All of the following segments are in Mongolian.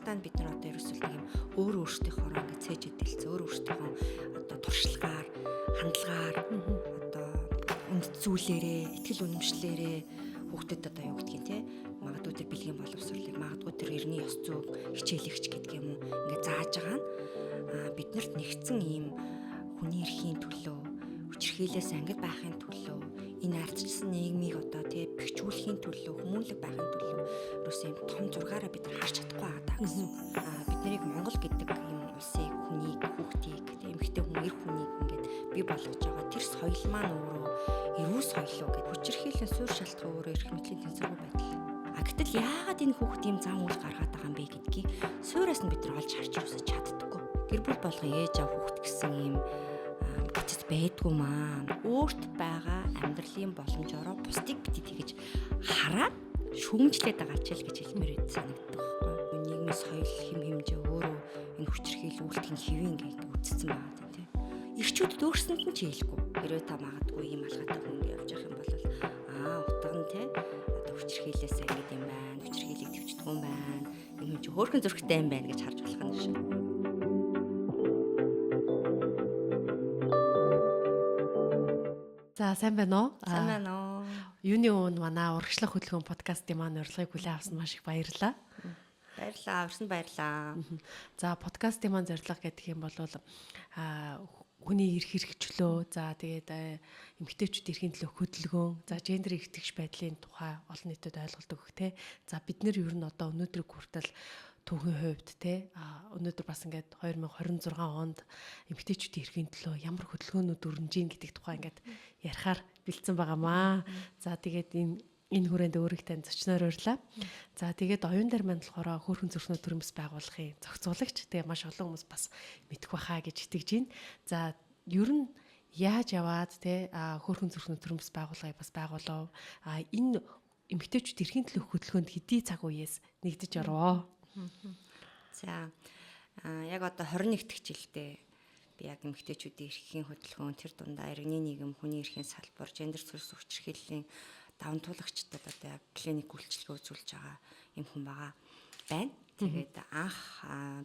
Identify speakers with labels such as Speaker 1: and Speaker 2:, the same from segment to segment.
Speaker 1: Харамсалтай нь бид нар одоо ерөөсөө нэг юм өөр өөрсдийнхөө ингээд цээжэд дэлцэн, өөр өөрсдийнхөө одоо туршлагаар, хандлагаар, одоо үнэт зүйлээрээ, итгэл үнэмшлээрээ хүүхдэд одоо юу гэдгийг те, магадгүй тэр бэлгийн боловсролыг, магадгүй тэр эртний ёс зүйг хичээлэгч гэдэг юм уу, ингээд зааж байгаа нь биднэрт нэгдсэн ийм хүний эрхийн төлөө, хүчирхийлээс ангид байхын төлөө, энэ ардчилсан нийгмийг одоо тий бэхжүүлэхийн төлөө, хүмүүнлэг байхын төлөө ерөөсөө юм том зургаараа бид нар харж чадахгүй байгаа даа гэсэн. Бид нарыг Монгол гэдэг юм улсыг, хүнийг, хүүхдийг, тий эмэгтэй хүн, эр хүнийг ингээд бий болгож байгаа тэр соёл маань өөрөө эрүүл соёл уу гэд хүчирхийлэн суурь шалтгаан өөрөө эрх мэдлийн тэнцвэргүй байдал. А гэтэл яагаад энэ хүүхд ийм зан үйл гаргаад байгаа юм бэ гэдгийг суураас нь бид нар олж харж ерөөсөө чаддаггүй. Гэр бүл болгон ээж аав хүүхд гэсэн ийм гэцэц байдгүй маа. Өөрт байгаа амьдралын боломжороо бусдыг бити тэгэж хараад шүүмжлээд байгаа ч л гэж хэлмээр байд санагддаг байхгүй. Нийгмийн соёл хэм хэмжээ өөрөө энэ хүчирхийл үйлдэл хэвийн гэж үтцсэн байгаа юм тий. Ирчүүдэд өөрсөнд нь ч хэлэхгүй. Хэрвээ та магадгүй ийм алхаатай хүн явж явах юм бол утга нь тий одоо хүчирхийлээс ангид юм байна. Хүчирхийлийг төвчдгүү юм байна. Энэ хүн чи хөөрхөн зүрхтэй юм байна гэж харж болох юм шиг.
Speaker 2: За сайн байна уу?
Speaker 1: Сайн байна уу?
Speaker 2: Юуны өмнө манай урагшлах хөдөлгөөн подкастын маань урилгыг хүлээн авсан маш их баярлалаа.
Speaker 1: Баярлалаа, урьсан баярлалаа.
Speaker 2: За подкастын маань зорилго гэдэг юм бол хүний эрх хэрэгчлөө, за тэгээд эмэгтэйчүүд эрхийн төлөө хөдөлгөөн, за гендер эрх тэгш байдлын тухай олон нийтэд ойлголт өгөх те. За бид нэр ер нь одоо өнөөдрийг хүртэл түүхийн хувьд те өнөөдөр бас ингээд 2026 онд эмэгтэйчүүдийн эрхийн төлөө ямар хөдөлгөөнүүд өрнөж гин гэдэг тухай ингээд ярихаар бэлдсэн байгаамаа. За тэгээд энэ хүрээнд өөрийг тань зочноор урьлаа. За тэгээд оюун дээр маань болохоор хөөрхөн зүрхнүү төрөмс байгуулахын зохицуулагч. Тэгээ маш олон хүмүүс бас мэдэх байхаа гэж итгэж байна. За ер нь яаж яваад те хөөрхөн зүрхнүү төрөмс байгууллагыг бас байгуулав. Энэ эмэгтэйчүүд эрхийн төлөө хөдөлгөөнд хэдий цаг үеэс нэгдэж орвоо.
Speaker 1: За яг одоо 21 дахь жилдээ би яг эмэгтэйчүүдийн эрхийн хөдөлгөөн, тэр дундаа иргэний нийгэм, хүний эрхийн салбар, гендер зүрс хүчирхийллийн даван туулагчдад одоо яг клиник үйлчилгээ үзүүлж байгаа юм хүн байгаа байна. Тэгээд анх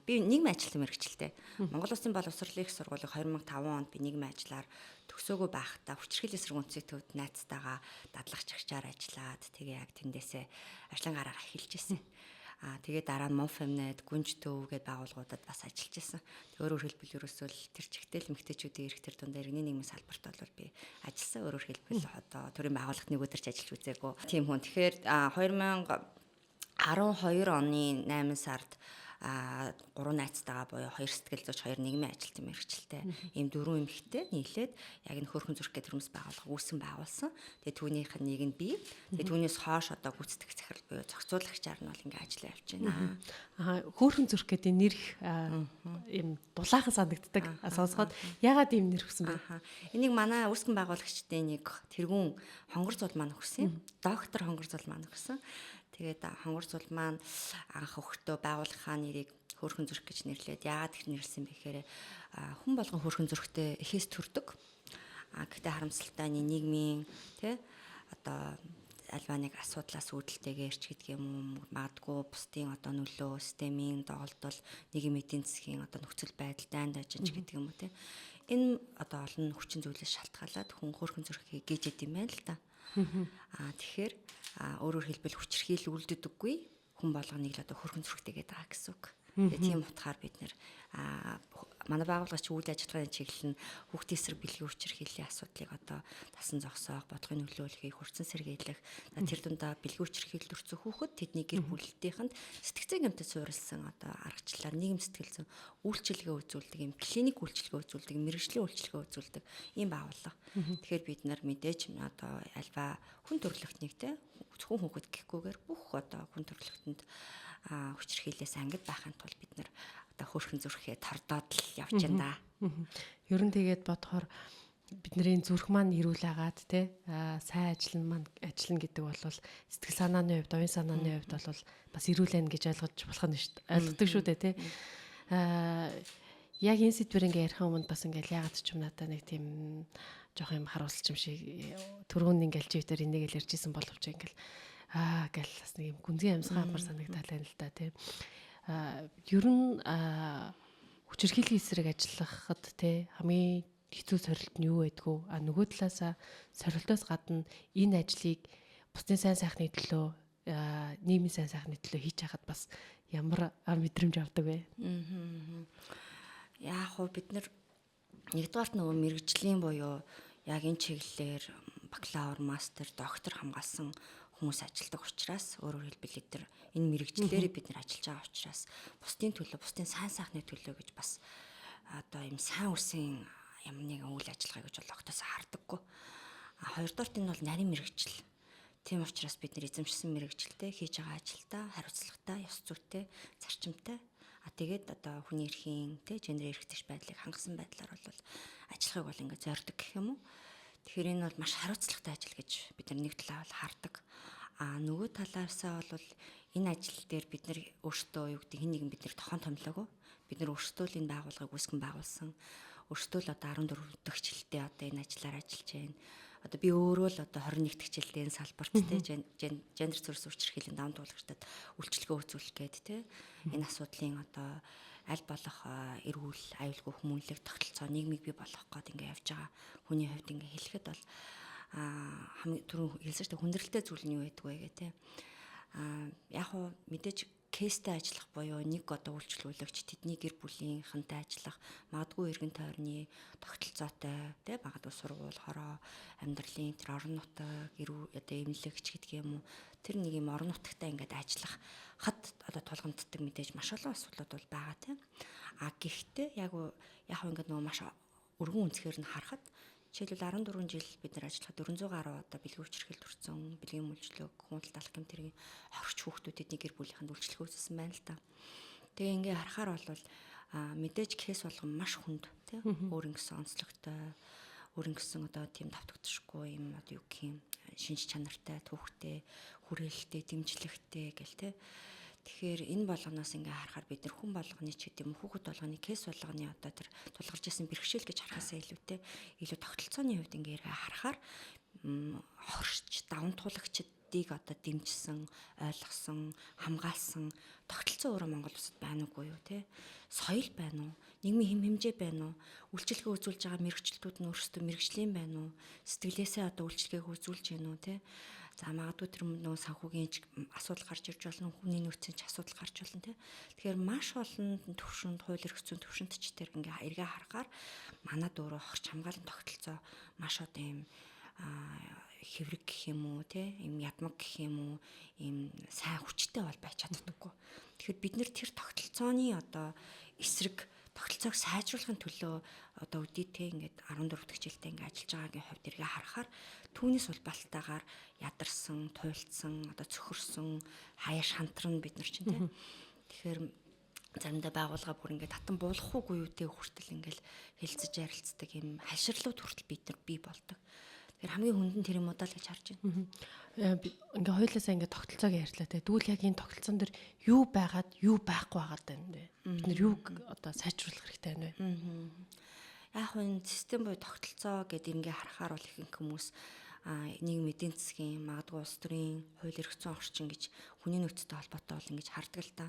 Speaker 1: би нийгмийн ажилтан мэргэжилтэй. Монгол Улсын боловсролын их сургуулийг 2005 онд би нийгмийн ажиллаар төгсөөгөө байхдаа хүчирхийллийн эсрэг үндэсний төвд найзтайгаа дадлагч агчаар ажиллаад тэгээ яг тэндээсээ ажлын гараараа эхэлж ирсэн. Тэгээ дараа нь Монфемнет, Гүнж төв гэдээ байгууллагуудад бас ажиллаж исэн. Өөрөөр хэлбэл ерөөсөө л тэр чигтэл эмэгтэйчүүдийн эрх тэр дундаа иргэний нийгмийн салбарт бол би ажилласан. Өөрөөр хэлбэл одоо төрийн байгууллагт нэг өдөр ч ажиллаж үзээгүй тийм хүн. Тэгэхээр 2012 оны 8 сард 3 найзтайгаа буюу 2 сэтгэл зүйч, 2 нийгмийн ажилтан мэргэжилтэй ийм 4 эмэгтэй нийлээд яг энэ хөөрхөн зүрх гэдэг төрөмс байгууллага үүсгэн байгуулсан. Тэгээ түүнийх нь нэг нь би. Тэгээ түүнээс хойш одоо гүйцэтгэх захирал буюу зохицуулагчаар нь бол ингээ ажиллаа явж байна.
Speaker 2: Хөөрхөн зүрх гэдэг нэр их ийм дулаахан санагддаг. Сонсоход ягаад ийм нэр өгсөн бэ?
Speaker 1: Энийг манай үүсгэн байгуулагчдын нэг тэргүүн Хонгор зул маань өгсөн. Доктор Хонгор зул маань өгсөн. Тэгээд Хонгор зул маань анх өгтөө байгууллагынхаа нэрийг хөөрхөн зүрх гэж нэрлээд яагаад тэр нэрлсэн бэ гэхээр хүн болгон хөөрхөн зүрхтэй эхээс төрдөг. Гэхдээ харамсалтай нь нийгмийн тий одоо альва нэг асуудлаас үүдэлтэйгээр ч гэдэг юм уу, магадгүй бусдын одоо нөлөө, системийн доголдол, нийгмийн эдийн засгийн одоо нөхцөл байдал, дайн дайжинч гэдэг юм уу тий. Энэ одоо олон хүчин зүйлээс шалтгаалаад хүн хөөрхөн зүрхийг гийжээд юм байна л да. Тэгэхээр өөрөөр хэлбэл хүчирхийл үлддэггүй хүн болгоныг л одоо хөөрхөн зүрхтэй гэдэг байгаа гэсэн үг. Тэгээ тийм утгаар бид нэр манай байгууллагын үйл ажиллагааны чиглэл нь хүүхдийн эсрэг бэлгийн хүчирхийллийн асуудлыг одоо тасан зогсоох, бодлогын нөлөөлөхийг хурцсан сэргийлэх, тэр дундаа бэлгийн хүчирхийлэлд өртсөн хүүхэд тэдний гэр бүлтийнхэнд сэтгцэн гэмтэд суурилсан одоо аргачлалаар нийгэм сэтгэл зүйн үйлчилгээ үзүүлдэг, юм клиник үйлчилгээ үзүүлдэг, мэргэжлийн үйлчилгээ үзүүлдэг ийм байгууллага. Тэгэхээр бид нар мэдээж одоо альва хүн төрөлхтнийг те зөвхөн хүүхэд гэхгүйгээр бүх одоо хүн төрөлхтөнд хүчирхийлээс ангид байхын тулд бид нар одоо хөөрхөн зүрхээ тордоод л явж байна да.
Speaker 2: Ер нь тэгээд бодохоор бидний зүрх маань эрүүл агаад те сайн ажиллана маань ажиллана гэдэг бол сэтгэл санааны хувьд, оюун санааны хувьд бол бас эрүүл байна гэж ойлгож болох нь шүү дээ. Ойлгодог шүү дээ те. Яг энэ сэдвэр ингээ ярих өмнө бас ингээл яагаад ч юм надаа нэг тийм жоох юм харуулж юм шиг түрүүн ингээл чивтер энийг л ярьжсэн боловч ингээл гэл бас нэг юм гүнзгий амьсгаа амар санагдал байна л да тий. Ер нь хүчирхийллийн эсрэг ажиллахад те хамгийн хэцүү сорилт нь юу байдгүй. А нөгөө талаасаа сорилтоос гадна энэ ажлыг бусдын сайн сайхны төлөө, нийгмийн сайн сайхны төлөө хийж хахад бас ямар мэдрэмж авдаг вэ?
Speaker 1: Яг хуу бид нар нэгдүгээрт нөгөө мэрэгжлийн буюу яг энэ чиглэлээр бакалавр, мастер, доктор хамгаалсан хүмүүс ажилладаг учраас, өөрөөр хэлбэл эдгээр энэ мэрэгжлээрээ бид нар ажиллаж байгаа учраас бусдын төлөө, бусдын сайн сайхны төлөө гэж бас одоо юм сайн үсийн ямар нэгэн үйл ажиллагаа гэж бол огтоос хардаггүй. А хоёрдугаарт энэ бол нарийн мэрэгжил. Тийм учраас бид нар эзэмшсэн мэрэгжилтэй хийж байгаа ажилдаа хариуцлагатай, ёс зүйтэй, зарчимтай. А тэгээд одоо хүний эрхийн, тэ гендер эрхтэйч байдлыг хангасан байдлаар бол ажиллахыг бол ингээд зорддог гэх юм уу. Тэгэхээр энэ бол маш хариуцлагатай ажил гэж бид нар нэг талаа бол хардаг. А нөгөө талаасаа бол энэ ажил дээр бид нар өөрсдөө юу гэдэг хэн нэгэн бид нар тохон томлоогүй. Бид нар өөрсдөө л энэ байгууллагыг үүсгэн байгуулсан. Өөрсдөө л одоо 14 дахь жилдээ одоо энэ ажиллаар ажиллаж байна. Одоо би өөрөө л одоо 21 дахь жилдээ энэ салбарт те гендер зүрс хүчирхийллийн даван туулагчдад үйлчилгээ үзүүлэх гээд те энэ асуудлын одоо аль болох эрүүл, аюулгүй хүмүүнлэг тогтолцоо нийгмийг бий болгох гээд ингээ явж байгаа хүний хувьд ингээ хэлэхэд бол хамгийн түрүүн хэлсэн шүү дээ, хүндрэлтэй зүйл нь юу байдаг вэ гэх те. Яг хуу мэдээж кейстэй ажиллах буюу нэг одоо үйлчлүүлэгч тэдний гэр бүлийнхэнтэй ажиллах, магадгүй эргэн тойрны тогтолцоотой те, магадгүй сургууль, хороо, амьдралын тэр орон нутаг, эрүү одоо эмнэлэгч гэдэг юм уу, тэр нэг юм орон нутагтай ингээд ажиллах хад одоо тулгамддаг мэдээж маш олон асуудлууд бол байгаа те. А гэхдээ яг яг ингээд нөгөө маш өргөн өнцгөр нь харахад жишээлбэл 14 жил бид нар ажиллахад 400 гаруй одоо бэлгийн хүчирхийлэлд хүрсэн, бэлгийн мүлжлөг, хүндлэлт алах гэмт хэргийн хорч хүүхдүүдэд гэр бүлийнхэнд үйлчлэгээ үзүүлсэн байна л да. Тэгээ ингээ харахаар бол мэдээж кейс болгон маш хүнд тий, өөр ингэсэн онцлогтой, өөр ингэсэн одоо тийм давтагдшгүй юм одоо юу гэх юм шинж чанартай, түүхтэй, хүрээлэлтэй, дэмжлэгтэй гэл тий. Тэгэхээр энэ болгоноос ингээ харахаар бид нар хүн болгоны ч гэдэм хүүхэд болгоны кейс болгоны одоо тэр тулгарч исэн бэрхшээл гэж харахаасаа илүүтэй илүү тогтолцооны хувьд ингээ харахаар хорч даван туулагчдыг одоо дэмжсэн, ойлгосон, хамгаалсан тогтолцоо өөрөө Монгол улсад байна уугүй юу те? Соёл байна уу? Нийгмийн хэм хэмжээ байна уу? Үйлчилгээ үзүүлж байгаа мэрэгчлүүд нь өөрсдөө мэрэгжлийн байна уу? Сэтгэлээсээ одоо үйлчилгээг үзүүлж гэнэ үү те? За магадгүй тэр нөө санхүүгийн асуудал гарч ирж болно, хүний нөөцийн ч асуудал гарч болно тий. Тэгэхээр маш олон төвшөнд, хууль эрх зүйн төвшөнд ч тэр ингээ эргээ харахаар манад өөрөө хорч хамгаалан тогтолцоо маш одоо юм хэврэг гэх юм уу тий, юм ядмаг гэх юм уу, юм сайн хүчтэй бол байж чаддаггүй. Тэгэхээр бид нэр тэр тогтолцооны одоо эсрэг тогтолцоог сайжруулахын төлөө одоо өдийтэй ингээд 14 дахь жилдээ ингээд ажиллаж байгаагийн хувьд эргээ харахаар түүнээс улбалтайгаар ядарсан, туйлдсан, одоо цөхөрсөн, хаяа шантрна бид нар чинь тийм. Тэгэхээр заримдаа байгууллага бүр ингээд татан буулгах уугүй юу те хүртэл ингээд хэлцэж ярилцдаг юм хаширлууд хүртэл бид нар бий болдог. Тэгэхээр хамгийн хүнд нь тэр юм удаа л гэж харж байна.
Speaker 2: Ингээ хоёулаасаа ингээ тогтолцоог ярьлаа те. Тэгвэл яг энэ тогтолцоон дээр юу байгаад, юу байхгүй байгаад байна вэ? Бид нар юуг одоо сайжруулах хэрэгтэй байна вэ?
Speaker 1: Яг энэ систем буюу тогтолцоо гэдэг ингээ харахаар бол ихэнх хүмүүс нийгэм эдийн засгийн, магадгүй улс төрийн, хууль эрх зүйн орчин гэж хүний нөөцтэй холбоотой бол ингэж хардаг л та.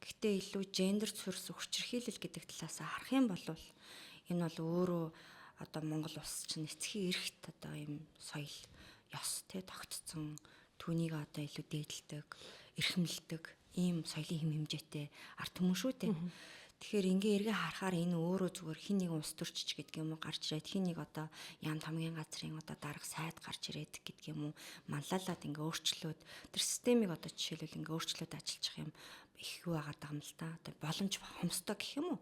Speaker 1: Гэхдээ илүү гендер зүрс хүчирхийлэл гэдэг талаас харах юм бол энэ бол өөрөө одоо Монгол улс чинь эцгийн эрхт одоо юм соёл, ёс тэ тогтцсон, түүнийг одоо илүү дээдэлдэг, эрхэмлдэг ийм соёлын хэм хэмжээтэй ард түмэн шүү дээ. Тэгэхээр ингээ эргээ харахаар энэ өөрөө зүгээр хин нэг улс төрчч гэдэг юм уу гарч ирээд, хин нэг одоо яам тамгийн газрын одоо дарга сайд гарч ирээд гэдэг юм уу манлайлаад ингээ өөрчлөөд тэр системийг одоо жишээлбэл ингээ өөрчлөөд ажиллах юм их юу байгаа юм л та. Одоо боломж хомстой гэх юм уу?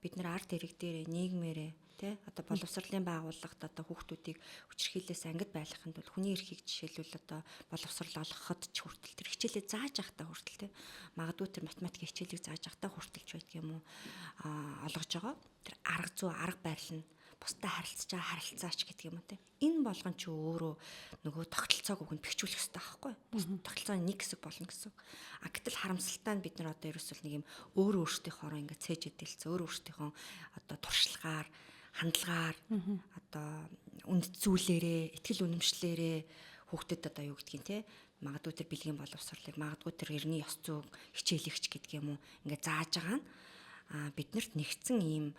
Speaker 1: Бид нар арт хэрэг дээрээ нийгмээрээ тий одоо боловсролын байгууллагт одоо хүүхдүүдийг хүчирхийлээс ангид байлгахын тулд хүний эрхийг жишээлбэл одоо боловсрол олгоход ч хүртэл тэр хичээлээ зааж явахдаа хүртэл тий магадгүй тэр математикийн хичээлийг зааж явахдаа хүртэл ч байдаг юм уу олгож байгаа тэр арга зүй арга барил нь бусдад харилцаж байгаа харилцаач гэдэг юм уу тий энэ болгон чи өөрөө нөгөө тогтолцоог үгэнд бэхжүүлэх хэрэгтэй байхгүй тогтолцооны нэг хэсэг болно гэсэн. А гэтэл харамсалтай нь бид нар одоо ерөөсөл нэг юм өөр өөрсдийнхоороо ингээд цээж эдэлцээ өөр өөрсдийнхөө одоо туршлагаар хандлагаар одоо үнд зүйлээрээ итгэл үнэмшлээрээ хүүхдэд одоо юу гэдгийг те Магадгүй тэр бэлгийн боловсролыг, магадгүй тэр эртний ёс зүйн хичээлэгч гэдэг юм уу ингээд зааж байгаа нь биднэрт нэгдсэн ийм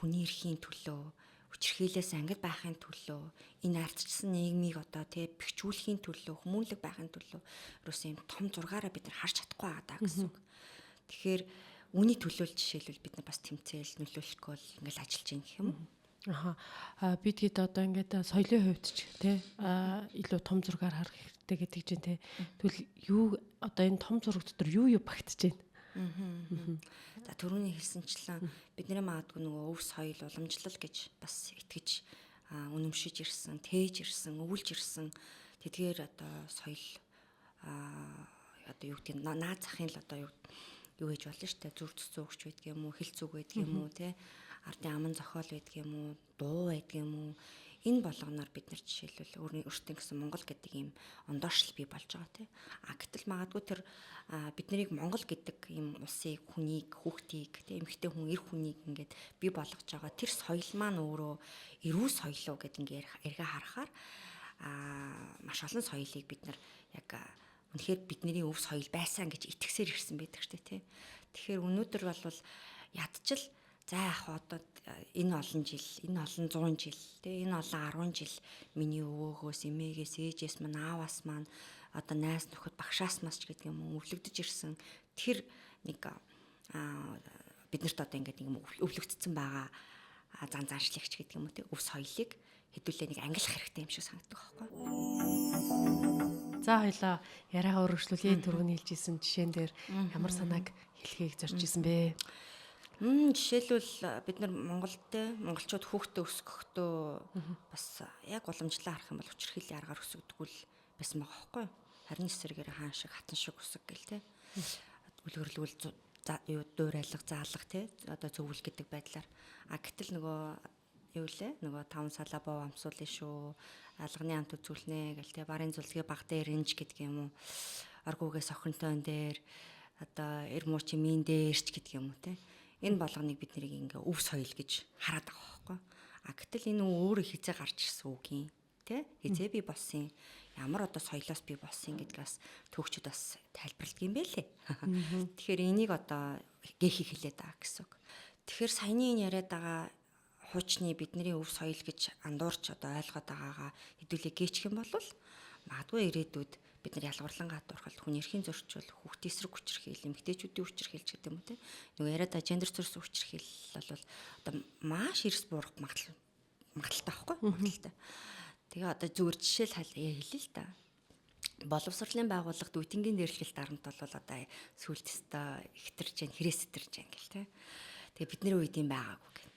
Speaker 1: хүний эрхийн төлөө, хүчирхийлээс ангид байхын төлөө, энэ ардчсан нийгмийг одоо тий бэхжүүлэхийн төлөө, хүмүүнлэг байхын төлөө ерөөсөө ийм том зургаараа бид нар харж чадахгүй байгаа даа гэсэн үг. Тэгэхээр үүний төлөө л жишээлбэл бид нар бас тэмцээл нөлөөлөхгүй бол ингээл ажиллаж гин гэх юм уу?
Speaker 2: Аха. Бид хэд одоо ингээд соёлын хувьд ч тий илүү том зургаар харах хэрэгтэй гэдэг чинь тий. Тэгвэл юу одоо энэ том зураг дотор юу юу багтж байна?
Speaker 1: За түрүүний хэлсэнчлэн бидний магадгүй нөгөө өв соёл уламжлал гэж бас итгэж үнэмшиж ирсэн, тээж ирсэн, өвлж ирсэн тэдгээр одоо соёл одоо юу гэдэг нь наад захын л одоо юу хийж болно шүү дээ. Зүр зүс өгч байдаг юм уу, хэл зүг байдаг юм уу, тэ ардын аман зохиол байдаг юм уу, дуу байдаг юм уу. Энэ болгоноор бид нар жишээлбэл өөртөө гэсэн Монгол гэдэг ийм ондооршил бий болж байгаа тий. А гэтэл магадгүй тэр бид нарыг Монгол гэдэг ийм улсыг, хүнийг, хүүхдийг тий эмэгтэй хүн, эр хүнийг ингээд бий болгож байгаа тэр соёл маань өөрөө эрүү соёл уу гэд ингээд эргээ харахаар маш олон соёлыг бид нар яг үнэхээр бидний өв соёл байсан гэж итгэсээр ирсэн байдаг шүү дээ тий. Тэгэхээр өнөөдөр бол ядчил за яг одоо энэ олон жил, энэ олон 100 жил, тэ энэ олон 10 жил миний өвөөгөөс, эмээгээс, ээжээс маань, ааваас маань одоо найз нөхөд багшаас мас ч гэдэг юм уу өвлөгдөж ирсэн тэр нэг биднэрт одоо ингээд нэг юм өвлөгдсөн байгаа зан заншлагч гэдэг юм уу тэ өв соёлыг хэдүүлээ нэг ангилах хэрэгтэй юм шиг санагддаг байхгүй.
Speaker 2: За хоёлаа яриагаа өргөжлүүлье. Түрүүний хэлжсэн жишээн дээр ямар санааг хэлхийг зорж исэн бэ?
Speaker 1: Жишээлбэл бид нар Монголд монголчууд хүүхдээ өсгөхдөө бас яг уламжлал харах юм бол хүчирхийллийн аргаар өсгөдгүү л байсан байгаа байхгүй юу? Харин эсрэгээр хаан шиг хатан шиг өсөг гэл те. Үлгэрлүүл юу дуурайлга заалга те одоо зөвүүл гэдэг байдлаар. А гэтэл нөгөө юу лээ нөгөө 5 салаа боо амсуулна шүү. Алганы амт үзүүлнэ гэл те. Барын зүлзгээ баг дээр инж гэдэг юм уу. Аргуугээс охинтойн дээр одоо эр муучин мин дээрч гэдэг юм уу те. Энэ болгоныг бид нарыг ингээ өв соёл гэж хараад байгаа байхгүй. А гэтэл энэ өөрөө хизээ гарч ирсэн үг юм тэ хизээ би болсон ямар одоо соёлоос би болсон гэдгээс төвчд бас тайлбарладаг юм байлээ. Тэгэхээр энийг одоо гээхийг хэлээд байгаа гэсэн үг. Тэгэхээр саяны энэ яриад байгаа хуучны бидний өв соёл гэж андуурч одоо ойлгоод байгаагаа хэдүүлээ гээчих юм бол магадгүй ирээдүйд бид нар ялгуурлан гадуурхалт, хүн эрхийн зөрчил, хүүхдийн эсрэг хүчирхийлэл, эмэгтэйчүүдийн хүчирхийлэл гэдэг юм уу те. Нөгөө яриад гендер зүрс хүчирхийлэл бол одоо маш эрс буурах магадлалтай байхгүй магадлалтай. Тэгээ одоо зүгээр жишээл хэлье л та. Боловсролын байгууллагад үтэнгийн дээрлэхэл дарамт бол одоо сүулт өстой ихтэрч जैन хэрэгс сэтэрч जैन гэл те. Тэгээ бидний үед юм байгаагүй гэн.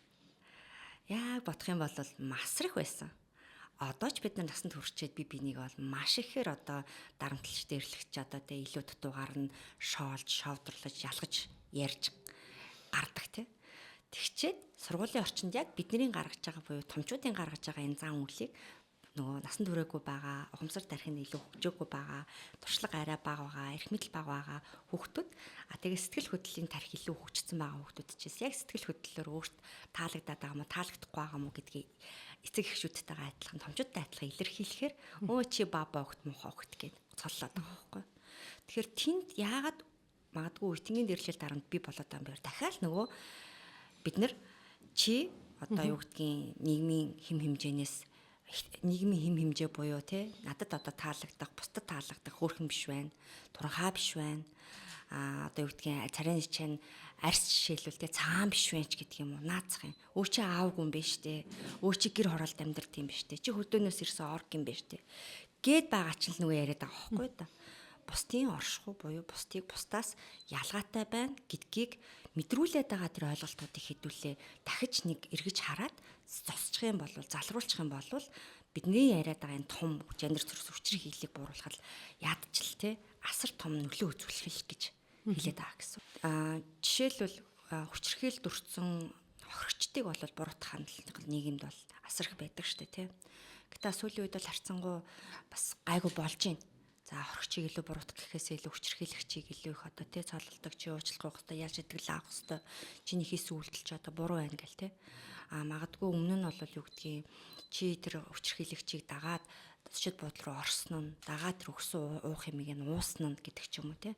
Speaker 1: Яг бодох юм бол масрах байсан. Одоо ч бид нар насанд хүрчээд би бинийг бол маш ихээр одоо дарамтлж дээрлэгч одоо тэ илүү дутуугаар нь шоолж, шовдрлож, ялгаж ярьж гардаг те. Тэгчээд сургуулийн орчинд яг бидний гаргаж байгаа буюу томчуудын гаргаж байгаа энэ зан үйлийг нөгөө насан туршаагүй байгаа, ухамсар тарих нь илүү хөгжөөгүй байгаа, туршлага арай бага байгаа, эрх мэдэл бага байгаа хүүхдүүд тэгээ сэтгэл хөдлөлийн тарих илүү хөгжсөн байгаа хүүхдүүд чээс яг сэтгэл хөдлөлөөр өөрт таалагдаад байгаа мó таалагдахгүй байгаа мó гэдгийг эцэг эхчүүдтэйгээ адилхан томчуудтай адилхан илэрхийлэхээр өө чи баба огт муухай огт гэд цоллоод байгаа байхгүй. Тэгэхээр тэнд яагаад магадгүй үтнгийн дэрлэл дарамт би болоод байгаа юм бэ? Дахиад нөгөө бид нар чи одоо юу гэдгийг нийгмийн хэм хэмжээнээс нийгмийн хэм хэмжээ буюу те надад одоо таалагдах, бусдад таалагдах хөөрхөн биш байна, туранхаа биш байна. Одоо юу гэдгийг царайн чинь арьс жишээлбэл те цагаан биш байна ч гэдэг юм уу наацх юм. Өө чи аавгүй юм биш те. Өө чи гэр хороолт амьдрт юм биш те. Чи хөдөөнөөс ирсэн орг юм биш те. Гээд байгаа чинь л нөгөө яриад байгаа байхгүй да. Бусдын оршихуй буюу бусдыг бусдаас ялгаатай байна гэдгийг мэдрүүлээд байгаа тэр ойлголтуудыг хэдүүлээ дахиж нэг эргэж хараад зогсчих юм бол залруулчих юм бол бидний яриад байгаа энэ том гендер зүрс хүчирхийллийг бууруулахад ядчил те асар том нөлөө үзүүлэх л гэж хэлээд байгаа гэсэн. Жишээлбэл хүчирхийлэлд өртсөн хохирогчдыг бол буруутгах хандлага нийгэмд бол асар их байдаг штэ те. Гэтэ сүүлийн үед бол харьцангуй бас гайгүй болж байна. За хорогчийг илүү буруутгах гэхээс илүү хүчирхийлэгчийг илүү их одоо тий цололдог, чи уучлах хэрэгтэй, яаж итгэл авах хэрэгтэй, чиний хийсэн үйлдэл чи одоо буруу байна гэл тий. А магадгүй өмнө нь бол юу гэдгийг чи тэр хүчирхийлэгчийг дагаад шид буудлын руу орсон нь дагаа тэр өгсөн уух юмыг нь уусан нь гэдэг ч юм уу те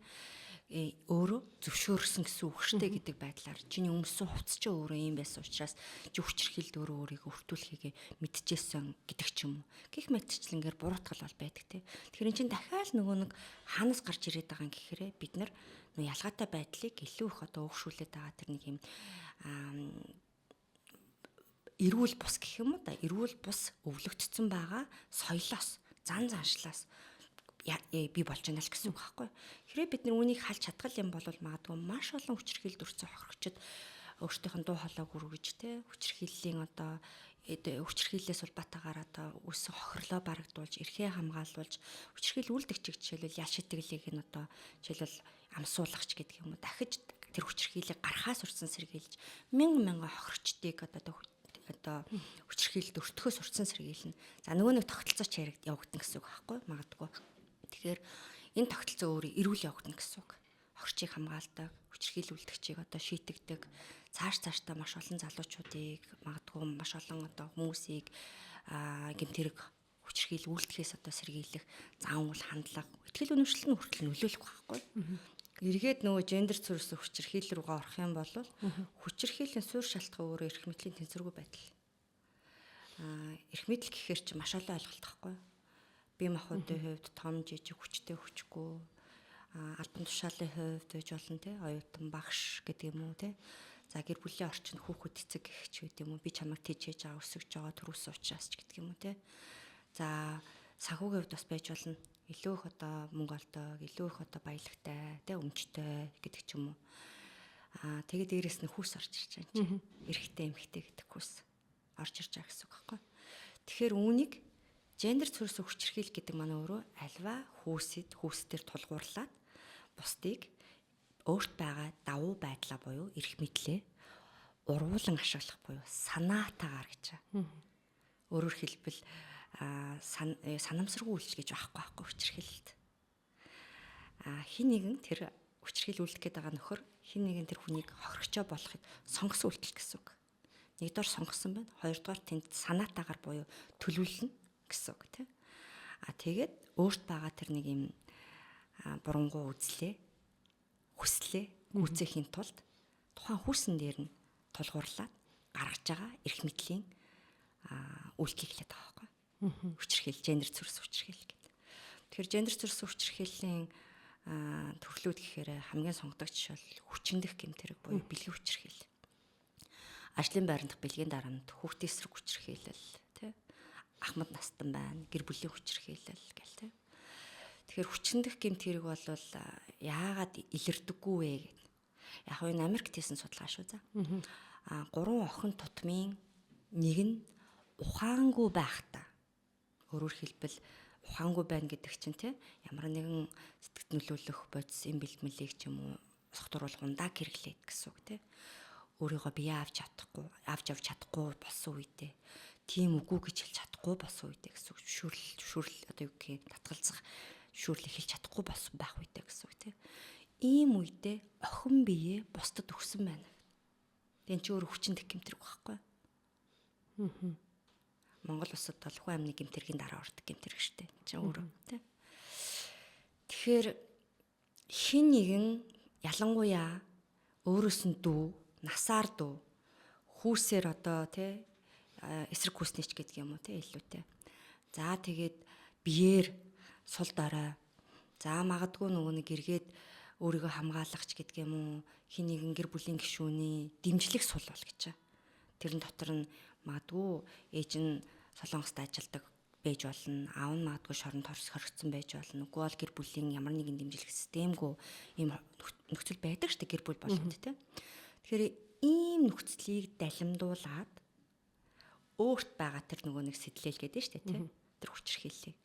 Speaker 1: өөрөө зөвшөөрсөн гэсэн үг штэ гэдэг байдлаар чиний өмссөн хувцас чи өөрөө ийм байсан учраас чи хүчирхийлд өөрөө өөрийгөө өртүүлэхийг мэдчихсэн гэдэг ч юм уу. Гэх мэтчлэнгээр буруутгал бол байдаг те. Тэгэхээр эн чинь дахиад нөгөө нэг хаанаас гарч ирээд байгаа юм гэхээр бид нар нөө ялгаатай байдлыг илүү их одоо өөгшүүлээд байгаа тэр нэг юм эрүүл бус гэх юм уу да, эрүүл бус өвлөгдсөн байгаа соёлоос, зан заншлаас би болж байна л гэсэн үг байхгүй. Хэрвээ бид нар үүнийг халж чадгал юм бол магадгүй маш олон хүчирхийлэлд өртсөн хохирогчид өөрсдийнх нь дуу хоолойг өргөж те хүчирхийллийн одоо хүчирхийллээс улбатаагаар одоо үүссэн хохирлоо барагдуулж, эрхээ хамгаалуулж, хүчирхийлэл үлдэгчиг жишээлбэл ял шитгэлийг нь одоо жишээлбэл амсуулагч гэдэг юм уу, дахиж тэр хүчирхийллийг гарахаас урьдсан сэргийлж мянган мянган хохирогчдыг одоо хүчирхийлэлд өртөхөөс урьдсан сэргийлнэ. За нөгөө нэг тогтолцооч явагдана гэсэн үг байхгүй магадгүй. Тэгэхээр энэ тогтолцоо өөрөө эрүүл явагдана гэсэн үг. Хохирчийг хамгаалдаг, хүчирхийлэл үлдэгчийг одоо шийтгдэг, цааш цаашдаа маш олон залуучуудыг, магадгүй маш олон одоо хүмүүсийг гэмт хэрэг хүчирхийлэл үлдэхээс одоо сэргийлэх зан үйл хандлага, итгэл үнэмшил нь хүртэл нөлөөлөх байхгүй. Эргээд нөгөө гендер зүрсэн хүчирхийлэл рүүгээ орох юм бол хүчирхийллийн суурь шалтгаан өөрөө эрх мэдлийн тэнцвэргүй байдал. Эрх мэдэл гэхээр чи маш олон ойлголт байхгүй. Бие махбодын хувьд том жижиг, хүчтэй хүчгүй, албан тушаалын хувьд байж болно те, оюутан багш гэдэг юм уу те. За гэр бүлийн орчинд хүүхэд эцэг гэх ч гэдэг юм уу, би чамайг тэжээж байгаа, өсгөж байгаа төрүүлсэн учраас ч гэдэг юм уу те. За санхүүгийн хувьд бас байж болно. Илүү их одоо мөнгө олдог, илүү их одоо баялагтай, тэ өмчтэй гэдэг ч юм уу. Тэгээд дээрэс нь хүүс орж ирж байгаа юм чи. Эрэгтэй эмэгтэй гэдэг хүүс орж ирж байгаа гэсэн үг байхгүй. Тэгэхээр үүнийг гендер зүрсэн хүчирхийлэл гэдэг манай өөрөө альва хүүсэд хүүс дээр тулгуурлаад бусдыг өөрт байгаа давуу байдлаа буюу эрх мэдлээ урвуулан ашиглах буюу санаатаагаар гэж. Өөрөөр хэлбэл санамсаргүй үйлч гэж байхгүй хүчирхийлэлд. Хин нэгэн тэр хүчирхийлэл үлдэх гээд байгаа нөхөр хин нэгэн тэр хүнийг хохирогчоо болохыг сонгосон үйлдэл гэсэн үг. Нэгдүгээр сонгосон байна. Хоёрдугаар тэнд санаатаагаар буюу төлөвлөнө гэсэн үг тийм. Тэгээд өөрт байгаа тэр нэг юм бурангуй үзлээ, хүслээ гүйцээхийн тулд тухайн хүүсэн дээр нь тулгуурлаад гаргаж байгаа эрх мэдлийн үйлдэл эхлээд байгаа байхгүй. Хүчирхийлэл, гендер зүрс хүчирхийлэл гэдэг. Тэгэхээр гендер зүрс хүчирхийллийн төрлүүд гэхээр хамгийн сонгодог жишээ бол хүчиндэх гэмт хэрэг буюу бэлгийн хүчирхийлэл. Ажлын байранд бэлгийн дарамт, хүүхдийн эсрэг хүчирхийлэл, тий. Ахмад настан байна, гэр бүлийн хүчирхийлэл гэл тий. Тэгэхээр хүчиндэх гэмт хэрэг бол яагаад илэрдэггүй вэ гэд. Яг энэ Америкт хийсэн судалгаа шүү за. 3 охин тутмын нэг нь ухаангүй байхдаа, өөрөөр хэлбэл ухаангүй байна гэдэг чинь те ямар нэгэн сэтгэл нөлөөлөх бодис юм бэлтмэлийг ч юм уу согтууруулах ундааг хэрэглээд гэсэн үг те. Өөрийгөө бие авч чадахгүй, авч явж чадахгүй болсон үедээ, тийм үгүй гэж хэлж чадахгүй болсон үедээ гэсэн үг. Зөвшөөрөл одоо юу гэх юм, татгалзах зөвшөөрлийг хэлж чадахгүй болсон байх үедээ гэсэн үг те. Ийм үедээ охин биеэ бусдад өгсөн байна. Тэн чи өөр хүчин дэх гэмтрэг байхгүй. Монгол улсад бол хүн амны гэмтэргийн дараа ордог гэмтэрэг штэ. Чи өөрөө тий. Тэгэхээр хин нэгэн ялангуяа өөрөөс нь дүү, насаар дүү, хүүсээр одоо тий эсрэг хүүснийч гэдэг юм уу тий илүүтэй. За тэгээд биеэр сул дорой. За магадгүй нөгөө нэг эргээд өөрийгөө хамгаалагч гэдэг юм уу, хин нэгэн гэр бүлийн гишүүний дэмжлэг сул бол гэж. Тэрэн дотор нь магадгүй ээж нь Солонгост ажилладаг байж болно, аав нь магадгүй шоронд хоригдсон байж болно. Үгүй бол гэр бүлийн ямар нэгэн дэмжлэг системгүй ийм нөхцөл байдаг шүү дээ гэр бүл болгонд тий. Тэгэхээр ийм нөхцөлийг далимдуулаад өөрт байгаа тэр нөгөө нэг сэтлэл гэдэг шүү дээ тий. Тэр хүчирхийллийг.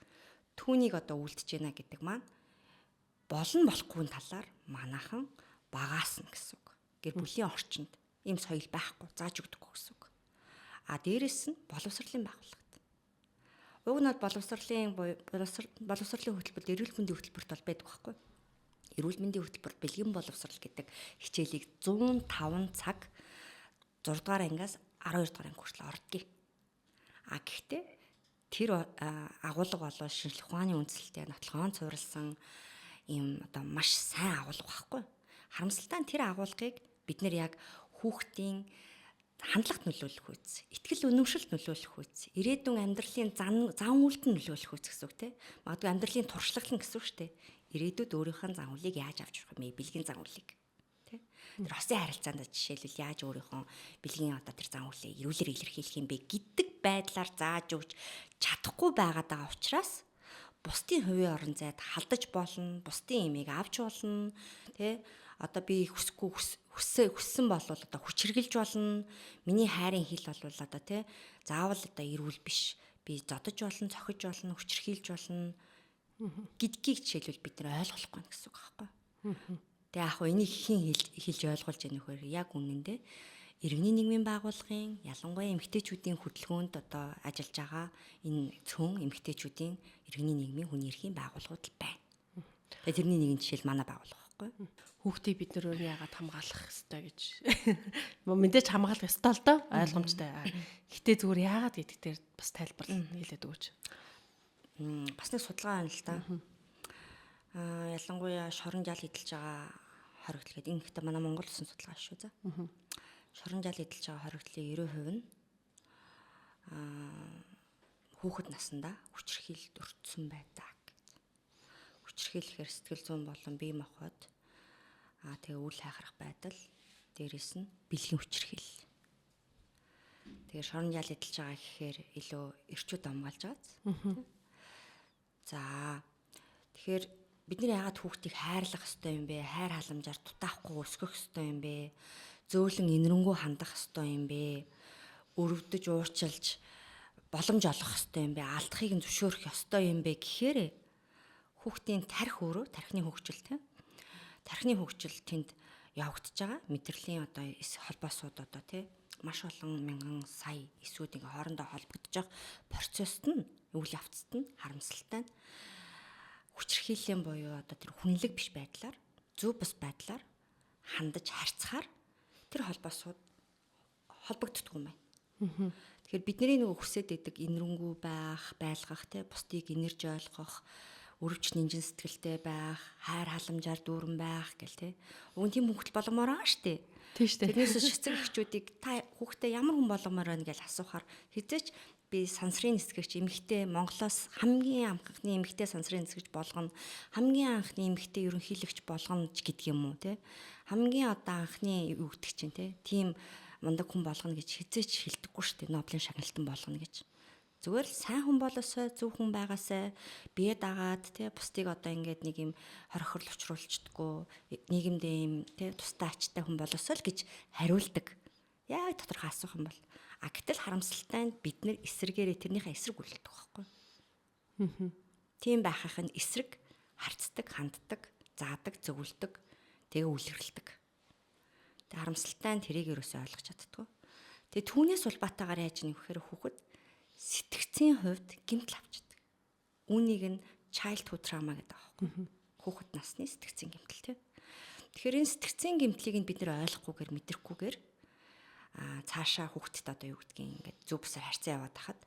Speaker 1: Түүнийг одоо үлдэж гинэ гэдэг маань болно болохгүй талаар манайхан багаас нь гэсэн үг. Гэр бүлийн орчинд ийм соёл байхгүй, зааж өгдөггүй гэсэн үг. А дээрэс нь боловсролын байгууллагт. Уг нь боловсролын хөтөлбөрт эрүүл мэндийн хөтөлбөрт бол байдаг байхгүй. Эрүүл мэндийн хөтөлбөрт бэлгэн боловсрол гэдэг хичээлийг 105 цаг 6 дугаар ангиас 12 дугаар анги хүртэл ордгийг. А гэхдээ Тэр агуулга болоо шинжлэх ухааны үндсэлтэй нотлогоон цувралсан ийм одоо маш сайн агуулга байхгүй. Харамсалтай нь тэр агуулгыг бид нэр яг хүүхдийн хандлагт нөлөөлөх үз, итгэл үнэмшилд нөлөөлөх үз, ирээдүйн амьдралын зан үйлд нь нөлөөлөх үз гэсэн үг те. Магадгүй амьдралын туршлага л гэсэн үг шүү дээ. Ирээдүйд өөрийнхөө зан үйлийг яаж авч явах юм бэ? Бэлгийн зан үйлийг те. Тэр хосын харилцаанд жишээлбэл яаж өөрийнхөө бэлгийн одоо тэр зан үйлээ эрүүлэр илэрхийлэх юм бэ гэдэг байдлаар зааж өгч чадахгүй байгаад байгаа учраас бусдын хувийн орон зайд халдаж болно, бусдын имийг авч болно, тэ. Одоо би хүсэхгүй хүссэн болвол одоо хүч хэрглэж болно. Миний хайрын хил болвол одоо тэ заавал одоо эрүүл биш. Би зодож болно, цохиж болно, хүчрхийлж болно гэдгийг жишээлбэл бид нар ойлгохгүй байна гэсэн үг байхгүй. Тэгээ яг хөө энийг хэн хэлж ойлгуулж яах нөхөр яг үнэндээ иргэний нийгмийн байгууллагын ялангуяа эмэгтэйчүүдийн хөдөлгөөнд одоо ажиллаж байгаа энэ цөөн эмэгтэйчүүдийн иргэний нийгмийн хүний эрхийн байгууллагууд л байна. Тэгээ тэрний нэгэн жишээл манай байгууллага байхгүй.
Speaker 2: Хүүхдийг бид нар өөр яагаад хамгаалах ёстой гэж. Мэдээж хамгаалах ёстой л доо ойлгомжтой. Гэтэ зүгээр яагаад гэдэг дээр бас тайлбар хэлээд өгөөч.
Speaker 1: Бас нэг судалгаа байна л да. Ялангуяа шорон жал эдэлж байгаа хоригдол гэдэг. Энэ гэхдээ манай Монгол улсын судалгаа шүү за. Шорон жал эдэлж байгаа хоригдлын 90% нь хүүхэд насндаа хүчирхийлэлд өртсөн байдаг. Хүчирхийлэхээр сэтгэл зүйн болон бие махбод тэгээ үл хайхрах байдал, дээрэс нь бэлгийн хүчирхийлэл. Тэгэхээр шорон жал эдэлж байгаа гэхээр илүү эрчүүд хамгаалж байгааз. За тэгэхээр бид нар яагаад хүүхдийг хайрлах ёстой юм бэ? Хайр халамжаар дутаахгүй өсгөх ёстой юм бэ? Зөөлөн инэрэнгүү хандах ёстой юм бэ? Өрөвдөж уурчилж боломж олгох ёстой юм бэ? Алдахыг нь зөвшөөрөх ёстой юм бэ гэхээр хүүхдийн тарих өөрөө тархины хөгжил тийм. Тархины хөгжил тэнд явагдаж байгаа мэдрэлийн одоо холбоосууд одоо тийм маш олон мянган сая эсүүд ингээ хоорондоо холбогдож байгаа процессд нь үйл явцад нь харамсалтай нь хүчирхийллийн буюу одоо тэр хүнлэг биш байдлаар зөв бус байдлаар хандаж харьцахаар тэр холбоосууд холбогддоггүй юм байна. Тэгэхээр бидний нөгөө хүсээд идэг инэрэнгүү байх, байлгах те бусдыг инэрж ойлгох, өрөвч нинжин сэтгэлтэй байх, хайр халамжаар дүүрэн байх гэл те. Уг нь тийм хүүхд боломоор байгаа штэ.
Speaker 2: Тийм штэ.
Speaker 1: Тэрнээс шицэг эхчүүдийг та хүүхдээ ямар хүн боломоор байна гэж асуухаар хизээч би сансрын нисгэгч эмэгтэй Монголоос хамгийн анхны эмэгтэй сансрын нисгэгч болгоно, хамгийн анхны эмэгтэй ерөнхийлөгч болгоно ч гэдэг юм уу те. Хамгийн одоо анхны юу гэдэг чинь те. Тийм мундаг хүн болгоно гэж хизээч хэлдэггүй штэ. Нобелийн шагналтан болгоно гэж. Зүгээр л сайн хүн болоосой, зөв хүн байгаасай, бие дагаад те бусдыг одоо ингээд нэг юм хорохорл учруулцдаггүй, нийгэмдээ юм те тустай ачтай хүн болоосой л гэж хариулдаг. Яг тодорхой асуух юм бол. А гэтэл харамсалтай нь бид нэр эсрэгээрээ тэрнийхээ эсрэг үлддэг байхгүй. Тийм байхын эсрэг харцдаг, ханддаг, заадаг, зөвлөдөг, тэгээ үлгэрлэдэг. Тэгээ харамсалтай нь тэрийг ерөөсөө ойлгож чаддгүй. Тэгээ түүнээс улбаатаагаар яаж нэг вэхээр хүүхэд сэтгцийн хувьд гэмтэл авчдаг. Үүнийг нь childhood trauma гэдэг аахгүй. Хүүхэд насны сэтгцийн гэмтэл тийм. Тэгэхээр энэ сэтгцийн гэмтлийг нь бид нэр ойлгохгүйгээр мэдрэхгүйгээр цаашаа хүүхдэд одоо юу гэдгийг ингээд зөв бусаар харьцаа яваад хахад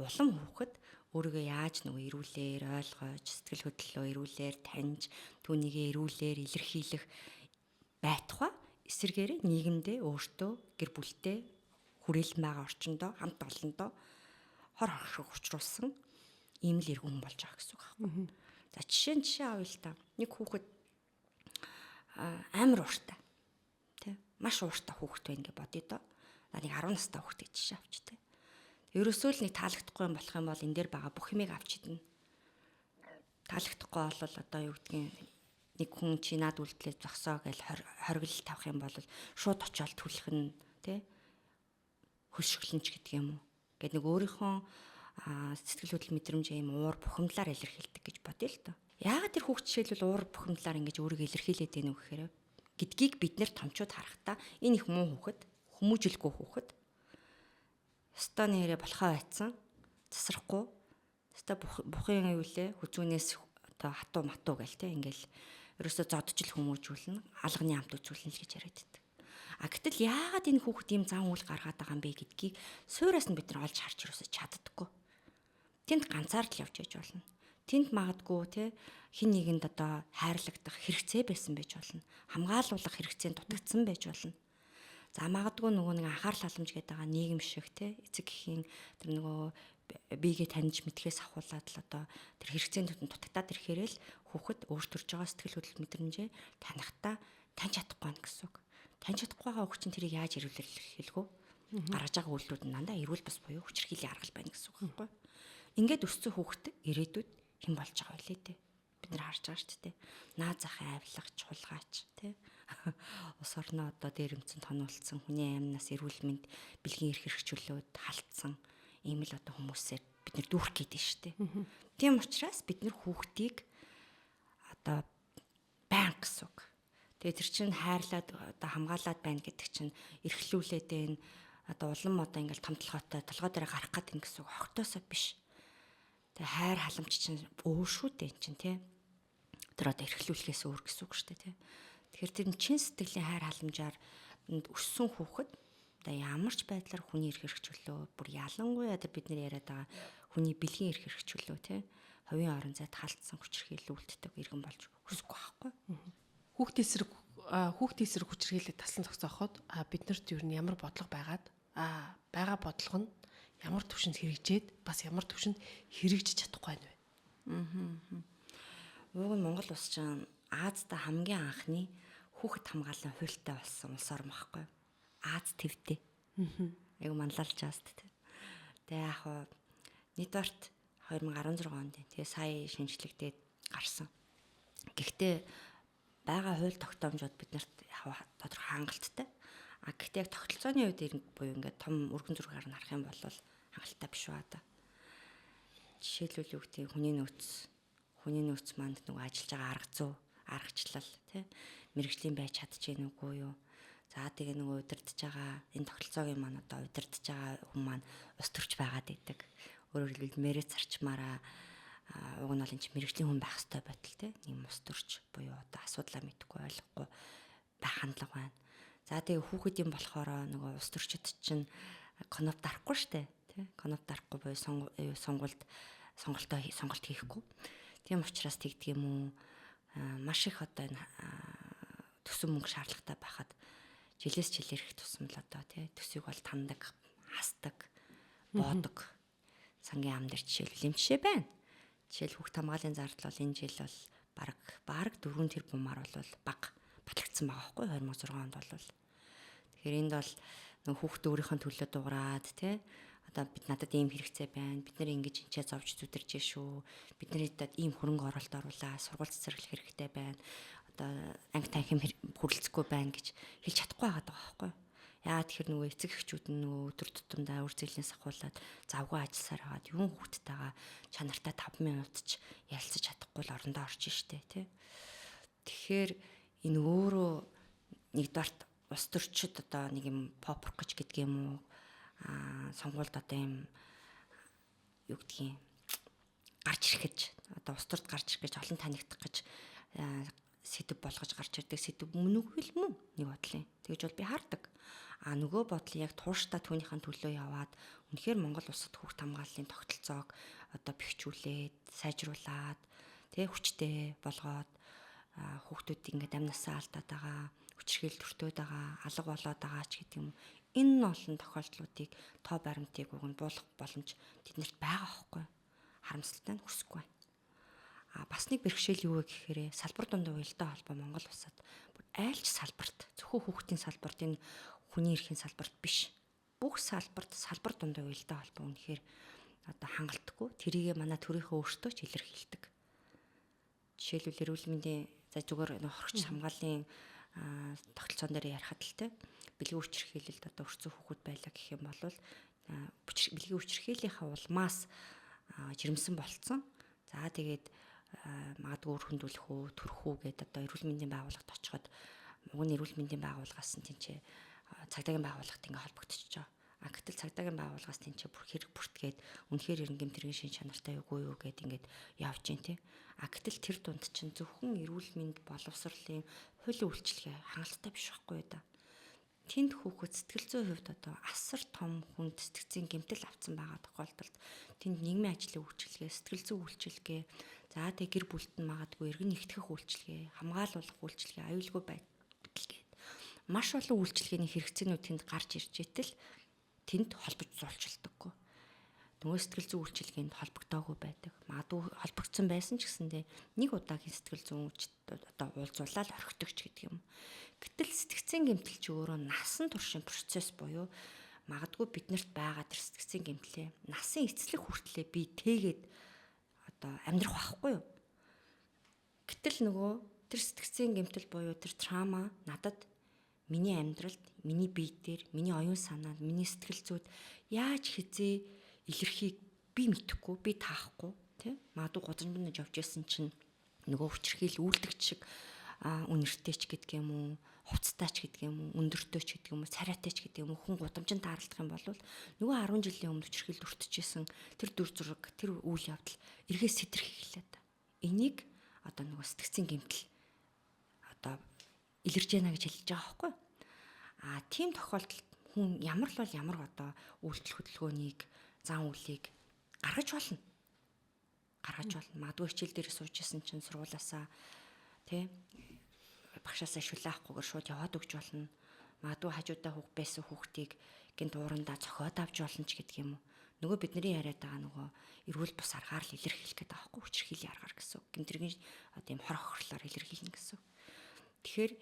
Speaker 1: улам хүүхэд өөрийгөө яаж нөгөө эрүүлээр ойлгож, сэтгэл хөдлөлөө эрүүлээр таньж, түүнийгээ эрүүлээр илэрхийлэх байтугай эсэргээрээ нийгэмдээ өөртөө гэр бүлтэй хүрээлэн байгаа орчиндөө хамт олондоо хор хоршиг учруулсан ийм л эргэн хүн болж байгаа гэсэн үг байхгүй. За жишээ авъя л та. Нэг хүүхэд амар ууртай. Тэ? Маш ууртай хүүхэд байна гэж бодъё доо. За нэг 10 настай хүүхэд гэж жишээ авч тэ. Ерөөсөө л нэг таалагдахгүй юм болох юм бол энэ дээр байгаа бүх юмыг авч идэнэ. Таалагдахгүй бол одоо юу гэдгийг нэг хүн чи над үлдлээ зогсоо гэж хоригдол тавих юм бол шууд очиод түлэх нь тэ хөлшөглөнч гэдэг юм уу. Гэт нэг өөрийнхөө сэтгэл хөдлөл мэдрэмж ийм уур бухимдлаар илэрхийлдэг гэж бодъё л доо. Яагаад тэр хүүхд жишээлбэл уур бухимдлаар ингэж өөрийгөө илэрхийлээд байна вэ гэхээр гэдгийг бид нэр томчууд харахтаа энэ их муу хүүхэд, хүмүүжлгүй хүүхэд ёстой нэрээ болохоо байцсан засрахгүй ёстой бухын юу лээ хүзүүнээс одоо хатуу матуу гэл те ингээл ерөөсө зодчл хүмүүжүүлнэ, алганы амт үзүүлнэ л гэж яриад байдаг. А гэтэл яагаад энэ хүүхэд ийм зан үйл гаргаад байгаа юм бэ гэдгийг суураас нь бид нар олж харж ерөөсө чаддаггүй. Тэнд ганцаар л явж яж болно. Тэнд магадгүй те хин нэгэнд одоо хайрлагдах хэрэгцээ байсан байж болно. Хамгаалуулах хэрэгцээнд дутагдсан байж болно. За магадгүй нөгөө нэг анхаарал халамж гэдэг байгаа нийгэм шиг те эцэг эхийн тэр нөгөө биегээ таньж мэдхээс ахуулаад л одоо тэр хэрэгцээнд дутагдаад ирэхээр л хүүхэд өөр төрж байгаа сэтгэл хөдлөл мэдрэмжээ танихдаа таньж чадахгүй байна гэсэн үг. Таньж чадахгүй байгаа хүүхд чинь тэрийг яаж эрүүлэх хэлгүү? Гаргаж байгаа үйлдэлүүд нь дандаа эрүүл бас буюу хүчирхийллийн арга байна гэсэн үг байхгүй. Ингээд өссөн хүүхэд ирээдүйд хэн болж байгаа вэ дээ? Бид нар харж байгаа шүү дээ. Наа захын авилгач, хулгайч тий. Улс орноо одоо дээрэмцэн тонуулсан хүний амнаас эрүүл мэнд бэлгийн эрх хэрэгчлөөд халтсан ийм л одоо хүмүүсээр бид нар дүүрэх гээд шүү дээ. Тийм учраас бид нар хүүхдийг одоо байнга гэсэн үг. Тэгээ тэр чинь хайрлаад одоо хамгаалаад байна гэдэг чинь эрхлүүлээд байна. Одоо улам одоо ингээл том толгойтой толгой дээр гарах гээд байна гэсэн үг хогтоосоо биш. Тэгээ хайр халамж чинь өөр шүү дээ эн чинь тий. Тэр одоо эрхлүүлэхээс өөр гэсэн үг шүү дээ тий. Тэгэхээр тэр чин сэтгэлийн хайр халамжаар өссөн хүүхэд одоо ямар ч байдлаар хүний эрх хэрэгчлөө бүр ялангуяа тэр бид нэр яриад байгаа хүний бэлгийн эрх хэрэгчлөө тий. Хувийн орон зайд халтсан хүчирхийлэл үлддэг иргэн болж өсөхгүй байхгүй.
Speaker 2: Хүүхд эсрэг хүчирхийлэлд таслан зогсооход биднэрт ер нь ямар бодлого байгаад байгаа бодлого нь ямар төвшөнд хэрэгжээд бас ямар төвшөнд хэрэгжиж чадахгүй байна вэ?
Speaker 1: Уг нь Монгол улс чинь Азда хамгийн анхны хүүхэд хамгааллын хуультай болсон улс орн байхгүй. Аз твдээ. Айгу манлайлж байгаа шүү дээ. Тэгээ яг хуу нэгдүгээрт 2016 онд тэгээ сая шинжлэгдээд гарсан. Гэхдээ байгаа хууль тогтоомжууд биднэрт яг тодорхой хангалттай. А гэхдээ яг тогтолцооны үед буюу ингээд том өргөн зургаар нь харах юм бол хангалттай биш ба та. Жишээлбэл юу гэдгийг хүний нөөц манд нөгөө ажиллаж байгаа арга зүй, аргачлал тий мэрэгжлийн байж чадчихэв үгүй юу? За тэгээ нөгөө удирдах байгаа энэ тогтолцоогийн маань одоо удирдах байгаа хүн маань ус төрч байгаад байдаг. Өөрөөр хэлбэл мэрэц зарчмаараа уг нь бол энэ чинь мэрэгжлийн хүн байх ёстой байтал тий нэг ус төрч буюу одоо асуудлаа мэдэхгүй ойлгохгүй байх хандлага байна. За тэгээ хүүхэд юм болохоор нөгөө улс төрчид чинь коноп дарахгүй штэ тий коноп дарахгүй буюу сонголт хийхгүй. Тийм учраас тэгдэг юм уу? Маш их одоо энэ төсөн мөнгө шаардлагатай байхад жилээс жил ирэх тусам л одоо тий төсийг бол тандаг, хасдаг, боодог сангийн ам дээр жишээлбэл юм жишээ байна. Жишээл хүүхд хамгааллын зардал бол энэ жил бол бараг 4 тэрбумаар бол бага батлагдсан байгаа байхгүй 2006 онд бол. Тэгэхээр энд бол нөгөө хүүхд өөрийнхөө төлөө дуграад тий одоо бид надад ийм хэрэгцээ байна. Бид нэр ингэж энчээ зовж зүдэрч шүү. Бид нар ийм хөрөнгө оруулалт оруулаа, сургууль цэцэрлэх хэрэгтэй байна. Одоо анги танхим хүрэлцэхгүй байна гэж хэлж чадахгүй байгаа байхгүй. Яагаад тэгэхээр нөгөө эцэг эхчүүд нь нөгөө өдөр тутамдаа үр зээлээс ахуулаад завгүй ажилласаар хагаад юун хүүхдтэйгээ чанартай 5 минут ч ярилцаж чадахгүй л орондоо орж штэ тий. Тэгэхээр энэ өөрөө нэгдүгээрт улс төрчид одоо нэг юм попрох гэж гэдэг юм уу сонгуульд одоо юм юу гэдгийг гарч ирэх гэж одоо улс төрд гарч ирэх гэж олон танигдах гэж сэдв болгож гарч ирдэг сэдв мөн үгүй л мөн нэг бодлын. Тэгэж бол би хардаг. А нөгөө бодлын яг тууштай түүнийхэн төлөө яваад үнэхээр Монгол улсад хүүхд хамгааллын тогтолцоог одоо бэхжүүлээд сайжруулад тэг хүчтэй болгоод хүүхдүүд ингээд амнасаа алдаад байгаа, хүчирхийлэл төртөөд байгаа, алга болоод байгаа ч гэдэг юм. Энэ олон тохиолдлуудыг тоо баримтыг уг нь буулгах боломж тэднэрт байгаа хөөхгүй. Харамсалтай нь хүсэхгүй байна. А бас нэг бэрхшээл юу вэ гэхээр салбар дундаа уялдаа холбоо Монгол улсад бүр айлч салбарт зөвхөн хүүхдийн салбарт энэ хүний эрхийн салбарт биш. Бүх салбарт салбар дундаа уялдаа холбоо үнэхээр одоо хангалтгүй. Тэрийгэ манай төрийнхөө өөртөө ч илэрхийлдэг. Жишээлбэл эрүүл мэндийн за зүгээр хорч хамгааллын тогтолцоон дээр ярихад л те бэлгийн хүчирхийлэлд одоо өрцөн хүүхэд байлаа гэх юм бол бэлгийн хүчирхийллийнхаа улмаас жирэмсэн болцсон. За тэгээд магадгүй үр хөндүүлэх үү, төрөх үү гэдээ одоо эрүүл мэндийн байгууллагт очиход уг нь эрүүл мэндийн байгууллагаас нь тэнцээ цагдаагийн байгууллагт ингээ холбогдчихож байгаа. А гэтэл цагдаагийн байгууллагаас тэнцээ бүр хэрэг бүртгээд үнэхээр эрен гэмтэргийн шин чанартай үгүй юу гэд ингээд явж гин тэ. А гэтэл тэр дунд чинь зөвхөн эрүүл мэнд боловсролын хуулийн үйлчилгээ хангалттай биш байхгүй юу да. Тэнд хүүхэд сэтгэл зүйн хувьд одоо асар том хүнд сэтгцийн гэмтэл авсан байгаа тохиолдолд тэнд нийгмийн ажлын үйлчилгээ, сэтгэл зүйн үйлчилгээ, за тэг гэр бүлд нь магадгүй эргэн нэгтгэх үйлчилгээ, хамгаалуулах үйлчилгээ, аюулгүй байдал гээд маш олон үйлчилгээний хэрэгцээнүүд тэнд гарч ирж итэл тэнд холбож зулчилдаггүй. Нөгөө сэтгэл зүйн үйлчилгээнд холбогдоогүй байдаг. Магадгүй холбогдсон байсан ч гэсэндээ нэг удаагийн сэтгэл зүйн одоо уулзуулаад орхидог ч гэдэг юм. Гэтэл сэтгцэн гэмтэл чи өөрөө насан туршийн процесс буюу магадгүй биднэрт байгаа тэр сэтгцэн гэмтлээ насын эцлэг хүртлээ би тээгээд одоо амьдрах байхгүй юу? Гэтэл нөгөө тэр сэтгцэн гэмтэл буюу тэр трама надад миний амьдралд, миний бие дээр, миний оюун санаанд, миний сэтгэл зүйд яаж хизээ илэрхийг би мэдэхгүй, би таахгүй, тий? Магадгүй гудамжинд явж исэн чинь нөгөө хүчирхийл үйлдэгч шиг үнэртэй ч гэдэг юм уу, хувцастай ч гэдэг юм уу, өндөртэй ч гэдэг юм уу, царайтай ч гэдэг юм уу, хүн гудамжинд тааралдах юм бол нөгөө 10 жилийн өмнө хүчирхийлд өртөжсэн тэр дүр зураг, тэр үйл явдал эргээ сэтрэх эхэллээ та. Энийг одоо нөгөө сэтгцийн гэмтэл одоо илэрж яана гэж хэлж байгаа байхгүй юу? А тийм тохиолдолд хүн ямар л бол ямар одоо үйлдэл хөдөлгөөнийг, зан үйлийг гаргаж болно. Гаргаж болно. Магадгүй хичээл дээр сууж исэн чинь сургуулаасаа тий багшаасаа шүлээ авахгүйгээр шууд яваад өгч болно. Магадгүй хажуудаа хүүх байсан хүүхдийг гинт уурандаа цохиод авч болно ч гэдэг юм уу. Нөгөө бидний яриад байгаа нөгөө эрүүл бус аргаар л илэрхийлэх гэдэг аахгүй хүчирхийллийн аргаар гэсэн үг. Гэмтэргийн одоо юм хор хохирлоор илэрхийлнэ гэсэн үг. Тэгэхээр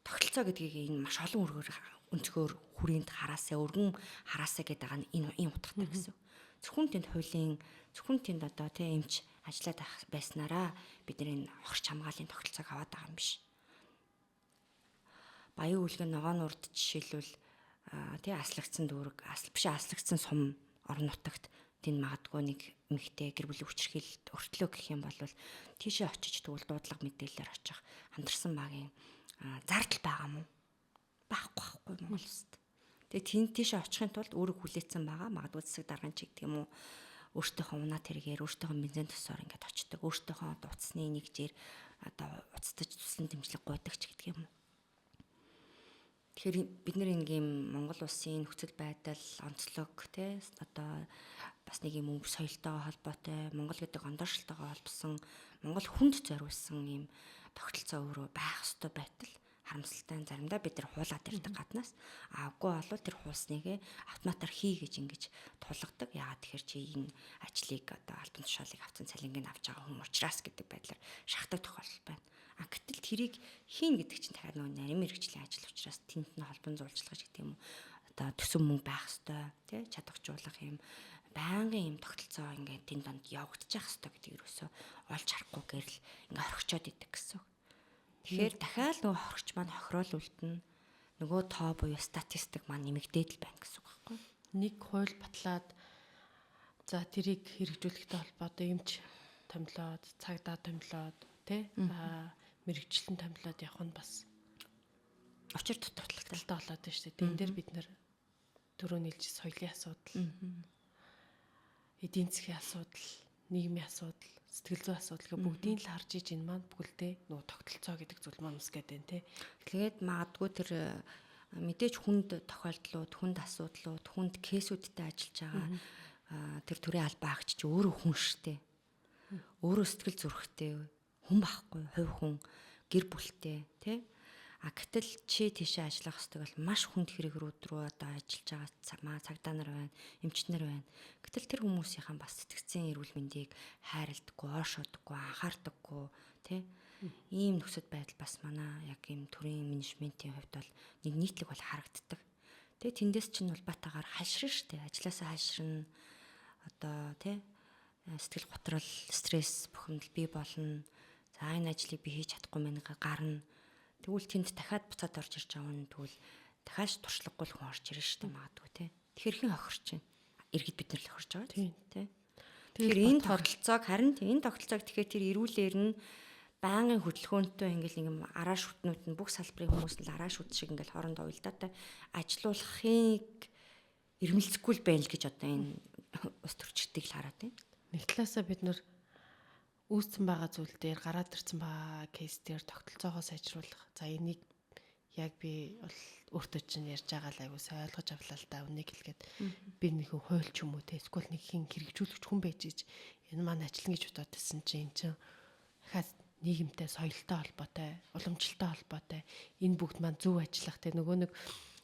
Speaker 1: тогтолцоо гэдгийг энэ маш олон өргөөр өнцгөр хүрээнд хараасаа өргөн хараасаа гэдэг байгаа нь энэ ийм утгатай гэсэн үг. Зөвхөн тэнд хуулийн зөвхөн тэнд одоо тийм эмч ажиллаад байснараа бид нар энэ хохирч хамгааллын тогтолцоог аваад байгаа юм биш. Баян үлгэн ногоон урд жишээлбэл тий аслагдсан дүүрэг, аслагдсан сум орон нутагт тэнд магадгүй нэг эмэгтэй гэр бүлийн хүчирхийлэлд өртлөө гэх юм бол тийшээ очиж тэгвэл дуудлага мэдээлэлээр очих хамтарсан багийн зардал байгаа мó? Байхгүй байхгүй Монгол улсад. Тэгээ тэнд тийшээ очихын тулд өөрөө хүлээцсэн байгаа. Магадгүй засаг даргын ч гэдэг юм уу өөртөөхөө унаа тэргээр өөртөөхөө бензин тосоор ингээд очдог. Өөртөөхөө утасны нэгжээр одоо уцтаж туслан дэмжлэг гуйдаг ч гэдэг юм уу. Тэгэхээр бид нар ингээм Монгол улсын нөхцөл байдал, онцлог тий одоо бас нэг юм өв соёлтойгоо холбоотой, Монгол гэдэг ондоошлтойгоо холбосон, Монгол хүнд зориулсан юм тогтолцоо өөрөө байх ёстой байтал харамсалтай нь заримдаа бид нар хуулаад ирдэг гаднаас. Аагүй болвол тэр хуулсныгээ автоматар хий гэж ингэж тулгадаг. Яагаад тэгэхээр чи энэ ажлыг одоо албан тушаалыг авсан цалингийг авч байгаа хүн учраас гэдэг байдлаар шахдаг тохиолдол байна. А гэтэл тэрийг хийн гэдэг чинь дахиад нөгөө нарийн мэрэгжлийн ажил учраас тэнд нь холбон зуулчлах гэдэг юм уу. Одоо төсөв мөнгө байх ёстой, тий чадваржуулах юм байнгын юм тогтолцоо ингээд тэнд донд явагдчих ёстой гэдэг юусоо олж харахгүй гэрэл ингээ хорхичоод идэг гэсэн. Тэгэхээр дахиад нөгөө хорхич маань хохирол үлдэнэ. Нөгөө тоо буюу статистик маань нэмэгдээд л байна гэсэн үг байхгүй юу?
Speaker 2: Нэг хууль батлаад за тэрийг хэрэгжүүлэхтэй холбоотой эмч томилоод, цагдаа томилоод, тий мэрэгчлэн томилоод явах нь бас
Speaker 1: учир дутагдaltaй
Speaker 2: болоод байна шүү дээ. Тэн дээр бид нэр түрүү нийлж соёлын асуудал, эдийн засгийн асуудал, нийгмийн асуудал, сэтгэл зүйн асуудал гэх бүгдийг л харж иж энэ маань бүгэлдээ нөгөө тогтолцоо гэдэг зүйл маань ус гэдэг нь тий.
Speaker 1: Тэгээд магадгүй тэр мэдээж хүнд тохиолдлууд, хүнд асуудлууд, хүнд кейсүүдтэй ажиллаж байгаа тэр төрийн албаа агч чи өөрөө хүн штэ. Өөрөө сэтгэл зүрэхтэй хүн байхгүй, хувь хүн, гэр бүлтэй тий. А гэтэл чи тийшээ ажиллах хэвээр бол маш хүнд хэрэг рүү одоо ажиллаж байгаа цагдаа нар байна, эмч нар байна. Гэтэл тэр хүмүүсийнхаа бас сэтгцэн эрүүл мэндийг хайрладаггүй, оошоодоггүй, анхаардаггүй тий. Ийм нөхцөл байдал бас манай яг ийм төрийн менежментийн хувьд бол нэг нийтлэг бол харагддаг. Тэгээ тэндээс чинь улбатаагаар хашрна штэ. Ажлаасаа хашрна. Одоо тий сэтгэл готрол, стресс, бухимдал бий болно. За энэ ажлыг би хийж чадахгүй мэн гарна. Тэгвэл тэнд дахиад буцаад орж ирж байгаа нь тэгвэл дахиад туршлагагүй хүн орж ирнэ шүү дээ магадгүй тий. Тэгэхээр хэн хохирч байна? Иргэд бид нар л хохирч байгаа тий. Тэгэхээр энэ тогтолцоог харин энэ тогтолцоог тэгэхээр тэр эрүүлэр нь байнгын хөдөлгөөнтэй ингээл ингэм араа шүтнүүд нь бүх салбарын хүмүүс нь араа шүт шиг ингээл хоорондоо уялдаатай ажилуулахыг ирмэлцэхгүй л байна л гэж одоо энэ ус төрчдгийг л хараад байна.
Speaker 2: Нэг талаасаа бид нар үүссэн байгаа зүйл дээр гараад ирсэн байгаа кейс дээр тогтолцоогоо сайжруулах. За энийг Яг би бол өөртөө чинь ярьж байгаа л айгуу сайн ойлгож авлаа л да. Үнийг хэлгээд би нэг хүн хуйл ч юм уу те эсвэл нэг хин хэрэгжүүлэгч хүн байж иж энэ маань ажиллана гэж бодоод байсан чинь эн чинь дахиад нийгэмтэй, соёлтой холбоотой, уламжлалтай холбоотой, энэ бүгд маань зөв ажиллах те нөгөө нэг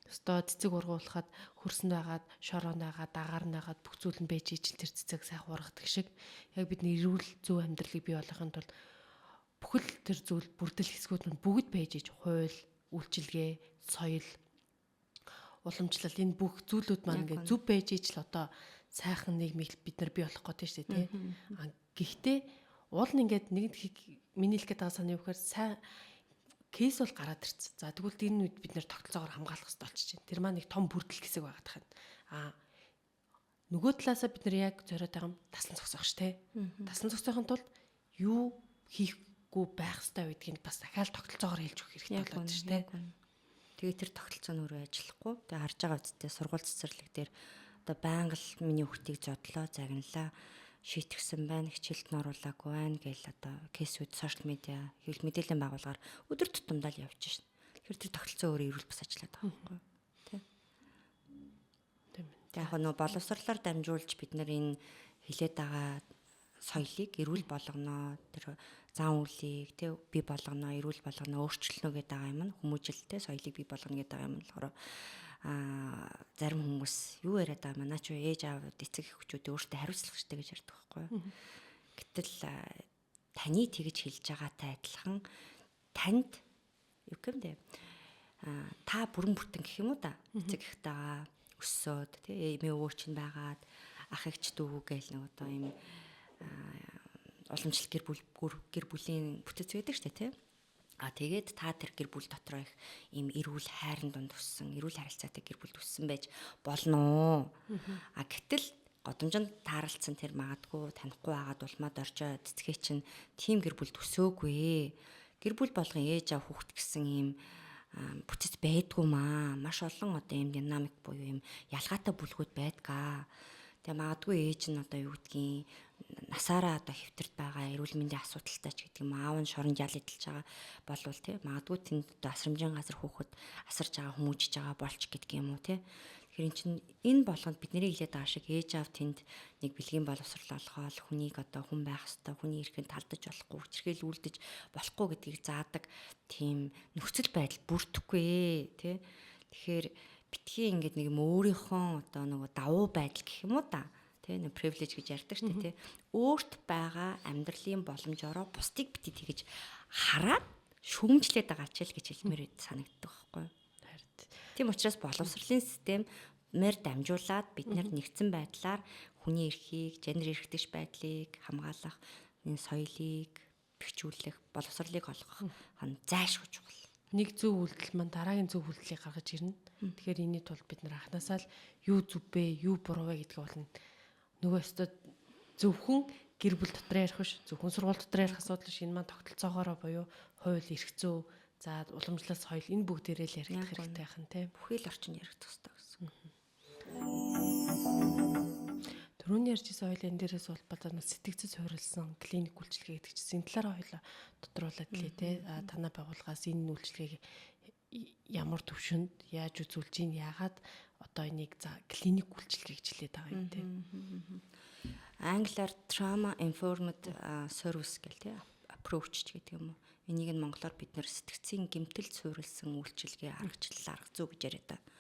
Speaker 2: өстой цэцэг ургуулхад хөрсөн байгаад, шороо байгаад, дагаар нь байгаад бүх зүйл нь байж ижил тэр цэцэг сайхан ургадаг шиг яг бидний эрүүл зөв амьдралыг бий болгохын тулд бүхэл тэр зүйл бүрдэл хэсгүүд нь бүгд байж иж хууль, үйлчилгээ, соёл, уламжлал энэ бүх зүйлүүд маань ингээд зөв байж ижил одоо сайхан нийгмийг бид нар бий болох гэдэг шүү дээ, тий. Гэхдээ уул нь ингээд нэг миний хэлэх гээд байгаа санаа юу гэхээр сайн кейс бол гараад ирсэн. За тэгвэл энэ үед бид нэр тогтолцоогоор хамгаалах хэрэгтэй болчихж байна. Тэр маань нэг том бүрдэл хэсэг байгаад байна. Аа нөгөө талаасаа бид нар яг зориод байгаа юм таслан зогсоох ш тэ. Таслан зогсоохын тулд юу хийхгүй байх хэрэгтэй гэдгийг бас дахиад тогтолцоогоор хэлж өгөх хэрэгтэй болоод ш тэ.
Speaker 1: Тэгээ тэр тогтолцоо нь өөрөө ажиллахгүй. Тэгээ харж байгаа үсттэй сургууль цэцэрлэг дээр одоо байнга л миний хүүхдийг зодлоо, загналаа, шийтгсэн байна, хичээлд нь оруулаагүй байна гэл одоо кейсүүд сошиал медиа, хэвлэл мэдээллийн байгууллагаар өдөр тутамдаа л явж шин. Тэгэхээр тэр тогтолцоо өөрөө эрүүл бас ажиллаад байгаа байхгүй юу? Тэ.
Speaker 2: Тийм.
Speaker 1: Тэг яг нөө боловсрлоор дамжуулж бид нар энэ хилээд байгаа соёлыг эрүүл болгоно, тэр зан үйлийг тэ бий болгоно, эрүүл болгоно, өөрчилнө гэдэг байгаа юм нь хүмүүжлэлтэй соёлыг бий болгоно гэдэг байгаа юм нь болохоор зарим хүмүүс юу яриад байгаа юм, наа чи ээж аавууд эцэг эхчүүдээ өөртөө хариуцлах хэрэгтэй гэж ярьдаг байхгүй юу. Гэтэл таны тэгж хэлж байгаатай адилхан танд юу гэмдэ та бүрэн бүтэн гэх юм уу да, эцэг эхтэйгаа өссөөд тий эмээ өвөө чинь байгаад ах эгч дүү гээл нэг одоо юм уламжлал гэр бүлийн бүтэц байдаг шүү дээ тий. А тэгээд та тэр гэр бүл дотроо их ийм эрүүл хайрын дунд өссөн, эрүүл харилцаатай гэр бүлд өссөн байж болно. А гэтэл годомжинд тааралцсан тэр магадгүй танихгүй байгаад улмаад оржоо цэцгээ чинь тийм гэр бүлд өсөөгүй. Гэр бүл болгон ээж аав хүүхэд гэсэн ийм бүтэц байдгүй маа. Маш олон одоо ийм динамик буюу ийм ялгаатай бүлгүүд байдгаа. Тэгээ магадгүй ээж нь одоо юу гэдгийг насаараа одоо хэвтэрт байгаа эрүүл мэндийн асуудалтай ч гэдэг юм, аав нь шоронд ял эдэлж байгаа болвол тий магадгүй тэнд одоо асрамжийн газар хүүхэд асарж байгаа, хүмүүжиж байгаа болч гэдэг юм уу тий. Тэгэхээр эн чинь энэ болгонд бидний хэлээд байгаа шиг ээж аав тэнд нэг бэлгийн боловсрол олгоол хүнийг одоо хүн байх ёстой, хүний эрхэнд талдаж болохгүй, хүчрхийл үлдэж болохгүй гэдгийг заадаг тийм нөхцөл байдал бүрдэхгүй тий. Тэгэхээр битгий ингээд нэг юм өөрийнхөө одоо нөгөө давуу байдал гэх юм уу да тий нэг privilege гэж ярьдаг шүү дээ тий. Өөрт байгаа амьдралын боломжороо бусдыг бити тэгэж хараад шүүмжлээд байгаа ч л гэж хэлмээр санагддаг байхгүй юу. Тийм учраас боловсролын систем мэр дамжуулаад бид нар нэгдсэн байдлаар хүний эрхийг, гендер эрхтгч байдлыг хамгаалах, энэ соёлыг бэхжүүлэх, боловсролыг олгох зайлшгүй чухал.
Speaker 2: Нэг зөв үйлдэл маань дараагийн зөв үйлдэлийг гаргаж ирнэ. Тэгэхээр энэний тулд бид нар анхнаасаа л юу зөв бэ, юу буруу вэ гэдгийг болно. Нөгөө өстө зөвхөн гэр бүл дотор ярих биш, зөвхөн сургууль дотор ярих асуудал биш. Энэ маань тогтолцоогоороо буюу хууль, эрх зүй, за уламжлал, соёл энэ бүгдээрээ л яригдах хэрэгтэй байх нь тийм.
Speaker 1: Бүхий л орчинд яригдах хэрэгтэй гэсэн.
Speaker 2: Түрүүний ярьжсэн хоёул энэ дээрээс бол сэтгцэд суурилсан клиник үйлчилгээ гэдэг чинь энэ талаараа хоёлаа тодруулаад лээ те. Танай байгууллагаас энэ үйлчилгээг ямар төвшөнд яаж үзүүлж ийн, яагаад одоо энийг за клиник үйлчилгээ гэж хэлээд байгаа юм те.
Speaker 1: Англиар trauma informed service гэл те approach гэдэг юм уу. Энийг нь монголоор бид нэр сэтгцийн гэмтэл суурилсан үйлчилгээ, аргачлал, арга зүй гэж яриад байгаа.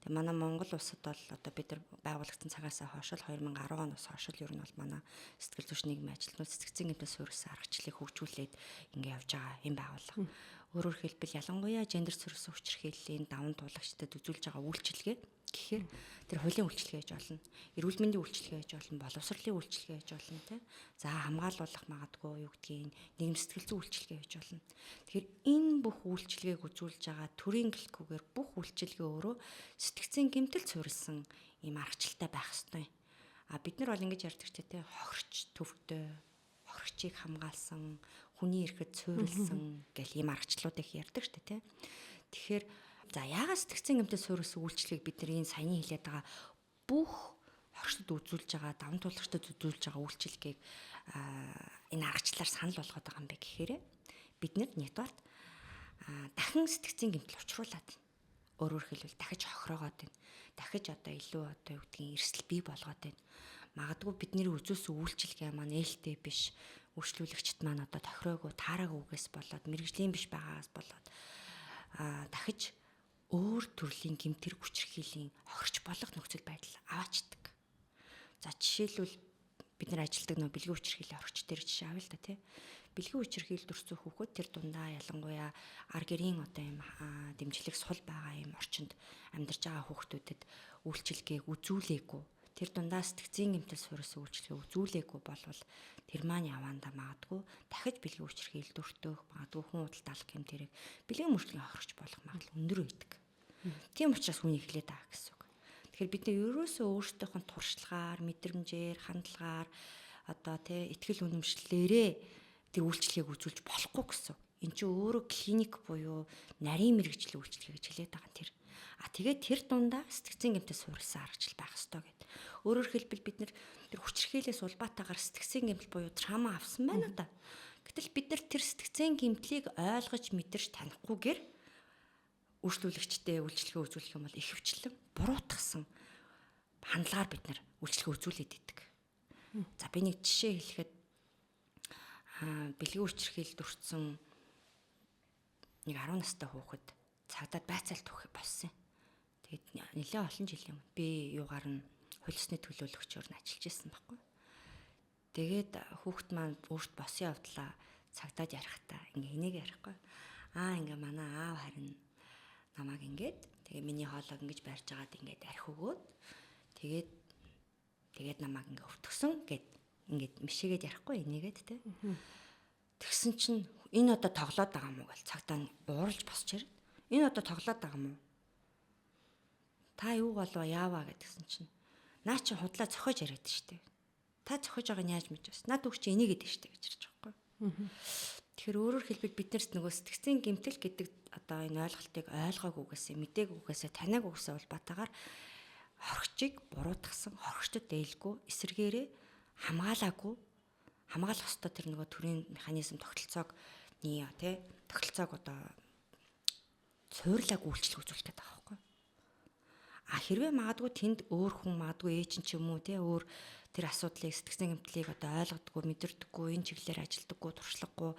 Speaker 1: Тэгээ манай Монгол улсад бол одоо бид нар байгуулагдсан цагаасаа хойш л 2010 оноос хойш л ер нь бол манай сэтгэл зүйч нийгмийн ажилтнууд сэтгцийн гэмтэл суурилсан аргачлалыг хөгжүүлээд ингэ явж байгаа юм байгууллага. Өөрөөр хэлбэл ялангуяа гендер суурилсан хүчирхийллийн даван туулагчдад үзүүлж байгаа үйлчилгээ гэхээр тэр хуулийн үйлчилгээ гэж болно, эрүүл мэндийн үйлчилгээ гэж болно, боловсролын үйлчилгээ гэж болно тий. За хамгаалуулах магадгүй юу гэдгийг нийгэм сэтгэл зүйн үйлчилгээ гэж болно. Тэгэхээр энэ бүх үйлчилгээг үзүүлж байгаа төрийн гэлтгүүгээр бүх үйлчилгээ өөрөө сэтгцийн гэмтэл суурилсан ийм аргачлалтай байх ёстой. А бид нар бол ингэж ярьдаг ч тий хохирч төвтэй, хохирчийг хамгаалсан, хүний эрхэд суурилсан гэл ийм аргачлалууд их ярьдаг шүү дээ тий. Тэгэхээр за яагаад сэтгцийн гэмтэл суурилсан үйлчлэгийг бид нар энэ саяны хэлээд байгаа бүх хорчдод үзүүлж байгаа, даван туулагчдад үзүүлж байгаа үйлчилгээг энэ аргачлалаар санал болгоод байгаа юм бэ гэхээр бид нар нэгдүгээрт Дахин сэтгцийн гэмтэл учруулад байна. Өөрөөр хэлбэл дахиж хохироогоод байна. Дахиж одоо илүү одоо юу гэдгийг эрсдэл бий болгоод байна. Магадгүй бидний үзүүлсэн үйлчилгээ маань ээлтэй биш. Үйлчлүүлэгчд маань одоо тохироогүй, таараагүйгээс болоод мэрэгжлийн биш байгаагаас болоод дахиж өөр төрлийн гэмт хэрэг хүчирхийллийн хохирч болох нөхцөл байдал аваачдаг. За жишээлбэл бид нар ажилладаг нөө бэлгийн хүчирхийллийн хорогч дээр жишээ авъя л да тий. Бэлгийн хүчирхийлэлд өртсөн хүүхэд тэр дундаа ялангуяа ар гэрийн одоо юм дэмжлэг сул байгаа юм орчинд амьдарч байгаа хүүхдүүдэд үйлчилгээг үзүүлээгүй, тэр дундаа сэтгцийн гэмтэл суурьсан үйлчилгээ үзүүлээгүй болвол тэр маань яваандаа магадгүй дахиж бэлгийн хүчирхийлэлд өртөх, магадгүй хүн худалдаалах гэмт хэрэг, бэлгийн мөрчлөгийн хохирогч болох магадлал өндөр байдаг. Тийм учраас үнийг хэлээд байгаа гэсэн үг. Тэгэхээр бид нар ерөөсөө өөрсдийнх нь туршлагаар, мэдрэмжээр, хандлагаар одоо тий итгэл үнэмшлээрээ тэр үйлчилгээг үзүүлж болохгүй гэсэн. Энд чинь өөрөө клиник буюу нарийн мэрэгжлийн үйлчилгээ гэж хэлээд байгаа нь тэр. А тэгээд тэр дундаа сэтгцийн гэмтэл суурилсан аргачлал байх ёстой гэдэг. Өөрөөр хэлбэл бид нар тэр хүчирхийлээс улбаатаагаар сэтгцийн гэмтэл буюу трама авсан байна да. Гэтэл бид нар тэр сэтгцийн гэмтлийг ойлгож мэдэрч танихгүйгээр үйлчлүүлэгчтэй үйлчилгээ үзүүлэх юм бол ихэвчлэн буруутгасан хандлагаар бид нар үйлчилгээ үзүүлээд идэг. За би нэг жишээ хэлэхэд бэлгийн хүчирхийлэлд өртсөн нэг 10 настай хүүхэд цагдаад байцаалт өгөх болсон юм. Тэгээд нэлээд олон жилийн өмнө би юугаар нь хууль ёсны төлөөлөгчөөр нь ажиллаж исэн байхгүй. Тэгээд хүүхэд маань өөрт босон явдлаа цагдаад ярихтаа ингээ энийг ярихгүй. Аа ингээ манай аав харин намайг ингээд тэгээ миний хоолойг ингэж барьж агаад ингээд архи өгөөд тэгээд намайг ингээ өвтгсөн гэд ингээд мишээгээд ярихгүй энийгээд те. Тэгсэн чинь энэ одоо тоглоод байгаа юм уу гэл цагдаа нь ууралж босч ирээд энэ одоо тоглоод байгаа юм уу? Та юу болов яаваа гэдгсэн чинь наа чи худлаа зохиож яриад штэ. Та зохиож байгааг нь яаж мэдэж бас. Наад үг чи энийгээд штэ гэж ярьж байгаа байхгүй. Тэгэхээр өөрөөр хэлбэл бид нарт нөгөө сэтгцийн гэмтэл гэдэг одоо энэ ойлголтыг ойлгоогүйгээсээ, мдээгүйгээсээ, таниагүйгээсээ улбаатаагаар хорогчийг буруутгасан, хорогчдод дээлгүй, эсэргээрээ хамгаалаагүй, хамгаалах ёстой тэр нөгөө төрийн механизм тогтолцоог нэ тий тогтолцоог одоо суурлаагүй үйлчлэг үзүүлэх гэдэг байгаа байхгүй. А хэрвээ магадгүй тэнд өөр хүн магадгүй ээж нь ч юм уу тий өөр тэр асуудлыг сэтгцэн гэмтлийг одоо ойлгодгүй, мэдэрдэггүй, энэ чиглэлээр ажилдаггүй, туршлагагүй,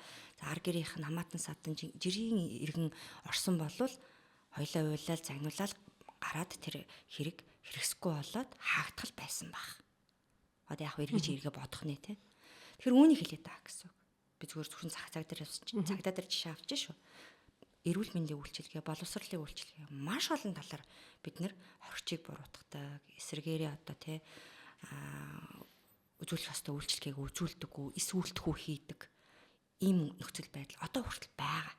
Speaker 1: за ар гэрийнх нь хамаатан садан жирийн иргэн орсон болвол хоёлаа уйлал загнуулаад гараад тэр хэрэг хэрэгсэхгүй болоод хаагдхал байсан баг. Одоо яг эргэж эргээ бодох нэ тий. Тэгэхээр үүнийг хэлээд байгаа гэсэн үг. Би зүгээр зөвхөн цаг дээр явсан чинь цагдаа дээр жишээ авч шүү. Эрүүл мэндийн үйлчилгээ, боловсролын үйлчилгээ маш олон талаар бид нэр хорчийг буруутгадаг, эсэргээрээ одоо тий үзүүлэх ёстой үйлчилгээг үзүүлдэггүй, эс үйлдэхүү хийдэг ийм нөхцөл байдал одоо хүртэл байгаа.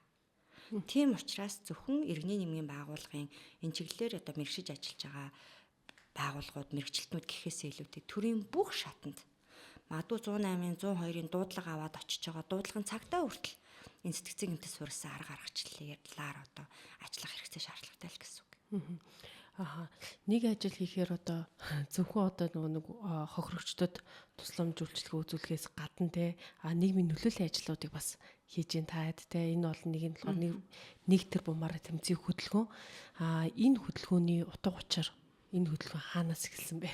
Speaker 1: Тийм учраас зөвхөн иргэний нэмгийн байгууллагын энэ чиглэлээр одоо мэрэгшиж ажиллаж байгаа байгууллагууд, мэрэгчлэтнүүд гэхээсээ илүүтэй төрийн бүх шатанд магадгүй 108-ын 102-ын дуудлага аваад очиж байгаа дуудлагын цагтаа хүртэл энэ сэтгцийн гэмтэл суурьсан арга аргачлалаар одоо ажиллах хэрэгцээ шаардлагатай л гэсэн үг.
Speaker 2: Аха. Нэг ажил хийхээр одоо зөвхөн одоо нөгөө нэг хохирогчдод тусламж үйлчилгээ үзүүлэхээс гадна те нийгмийн нөлөөллийн ажлуудыг бас хийж ин таад те энэ бол нэг нь болохоор нэг тэр бумаараа тэмцэх хөдөлгөөн. Энэ хөдөлгөөний утга учир энэ хөдөлгөөн хаанаас эхэлсэн бэ?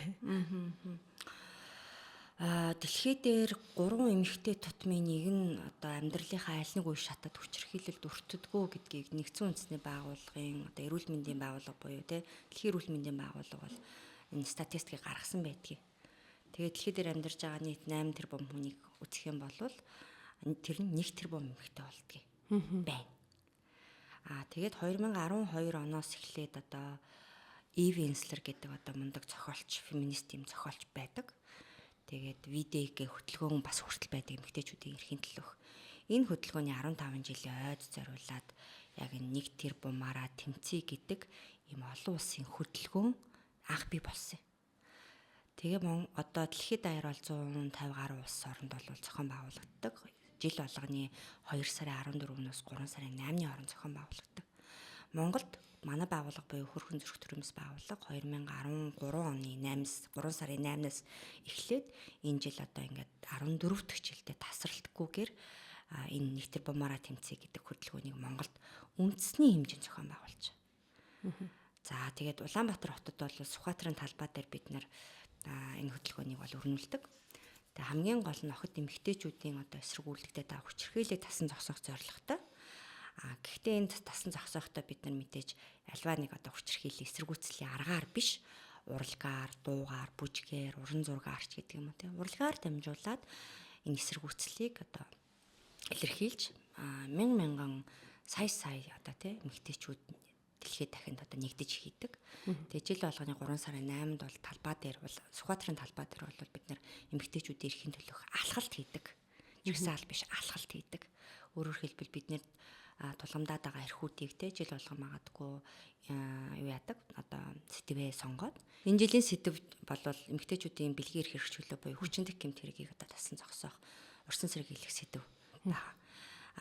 Speaker 1: Дэлхий дээр 3 эмэгтэй тутмын нэг нь одоо амьдралынхаа аль нэг үе шатад хүчирхийлэлд өртдөггүй гэдгийг нэгдсэн үндэсний байгууллагын одоо эрүүл мэндийн байгууллага буюу те дэлхийн эрүүл мэндийн байгууллага бол энэ статистикийг гаргасан байдгийг. Тэгээд дэлхий дээр амьдарч байгаа нийт 8 тэрбум хүнийг үзэх юм бол тэр нь 1 тэрбум эмэгтэй болдгийг байна. Тэгээд 2012 оноос эхлээд одоо Ив Энслер гэдэг одоо мундаг зохиолч, феминист юм зохиолч байдаг. Тэгээд VD-г хөтөлбөрөн бас хүртэл байдаг эмэгтэйчүүдийн эрхийн төлөөх. Энэ хөдөлгөөний 15 жилийн ойд зориулаад яг энэ 1 тэрбумаараа тэмцэе гэдэг ийм олон улсын хөдөлгөөн анх бий болсон юм. Тэгээ одоо дэлхийд даяар бол 150 гаруй улс оронд бол зохион байгуулагддаг. Жил болгоны 2 сарын 14-өөс 3 сарын 8-ны хооронд зохион байгуулагддаг. Монголд манай байгууллага буюу Хөрхөн зүрх төрөмс байгууллага 2013 оны 8-аас 3 сарын 8-наас эхлээд энэ жил одоо ингээд 14 дахь жилдээ тасралтгүйгээр энэ 1 тэрбумаараа тэмцэе гэдэг хөдөлгөөнийг Монголд үндэсний хэмжээнд зохион байгуулж. За тэгээд Улаанбаатар хотод бол Сүхбаатарын талбай дээр бид нэр энэ хөдөлгөөнийг бол өрнүүлдэг. Тэгээ хамгийн гол нь охид эмэгтэйчүүдийн одоо эсрэг үйлдэлтэй даа хүчирхийлийг тасан зогсоох зорилготой. А гэхдээ энэ тасан зогсоохтой бид нар мэдээж альва нэг одоо хүчирхийллийн эсэргүүцлийн аргаар биш, урлагаар, дуугаар, бүжгээр, уран зургаар ч гэдэг юм уу тийм урлагаар дамжуулаад энэ эсэргүүцлийг одоо илэрхийлж мянган мянган сая сая одоо тийм эмэгтэйчүүд дэлхийд дахинд одоо нэгдэж хийдэг. Тэгээ жил болгоны 3 сарын 8-нд бол талбай дээр бол Сүхбаатарын талбай дээр бол бид нэр эмэгтэйчүүдийн эрхийн төлөөх алхалт хийдэг. Жигсаал биш, алхалт хийдэг. Өөрөөр хэлбэл бид нэр тулгамдаад байгаа эрхүүдийг те жил болгон магадгүй юу яадаг одоо сэдвээ сонгоод энэ жилийн сэдв бол эмэгтэйчүүдийн бэлгийн эрх хэрэгчлөө буюу хүчин дэх гэмт хэргийг одоо тасан зогсоох урсан сэрэг хэлэх сэдв байгаа.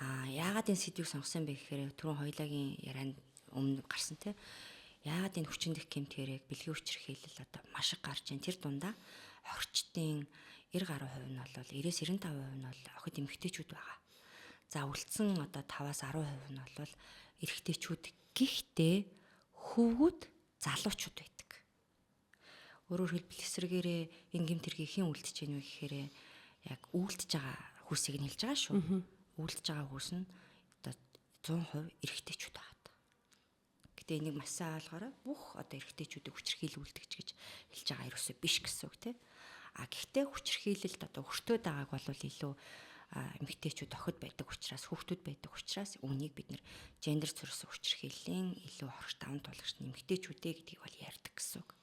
Speaker 1: А яагаад энэ сэдвийг сонгосон бэ гэхээр түрүүн хоёулагийн ярианд өмнө гарсан те. Яагаад энэ хүчин дэх гэмт хэрэг бэлгийн хүчирхийлэл одоо маш их гарч ийн тэр дундаа хорчдын 90 гаруй хувь нь бол 90-95% нь бол охид эмэгтэйчүүд байгаа. За үлдсэн одоо 5-аас 10% нь бол эрэгтэйчүүд, гэхдээ хөвгүүд залуучууд байдаг. Өөрөөр хэлбэл эсрэгээрээ энэ гэмт хэргийг хэн үлдэж гэнэ вэ гэхээр яг үлдэж байгаа хүүсийг нь хэлж байгаа шүү. Үлдэж байгаа хүүс нь одоо 100% эрэгтэйчүүд байгаа. Гэтэ энийг маш сайн ойлгоорой. Бүх одоо эрэгтэйчүүдийг хүчирхийлүүлдэг гэж хэлж байгаа ерөөсөө биш гэсэн үг тийм. А гэхдээ хүчирхийлэлд одоо өртөөд байгааг бол илүү эмэгтэйчүүд охид байдаг учраас, хүүхдүүд байдаг учраас үүнийг бид нэр гендер зүрсэн хүчирхийллийн илүү хорч даван туулагч нь эмэгтэйчүүдээ гэдгийг бол ярьдаг гэсэн үг.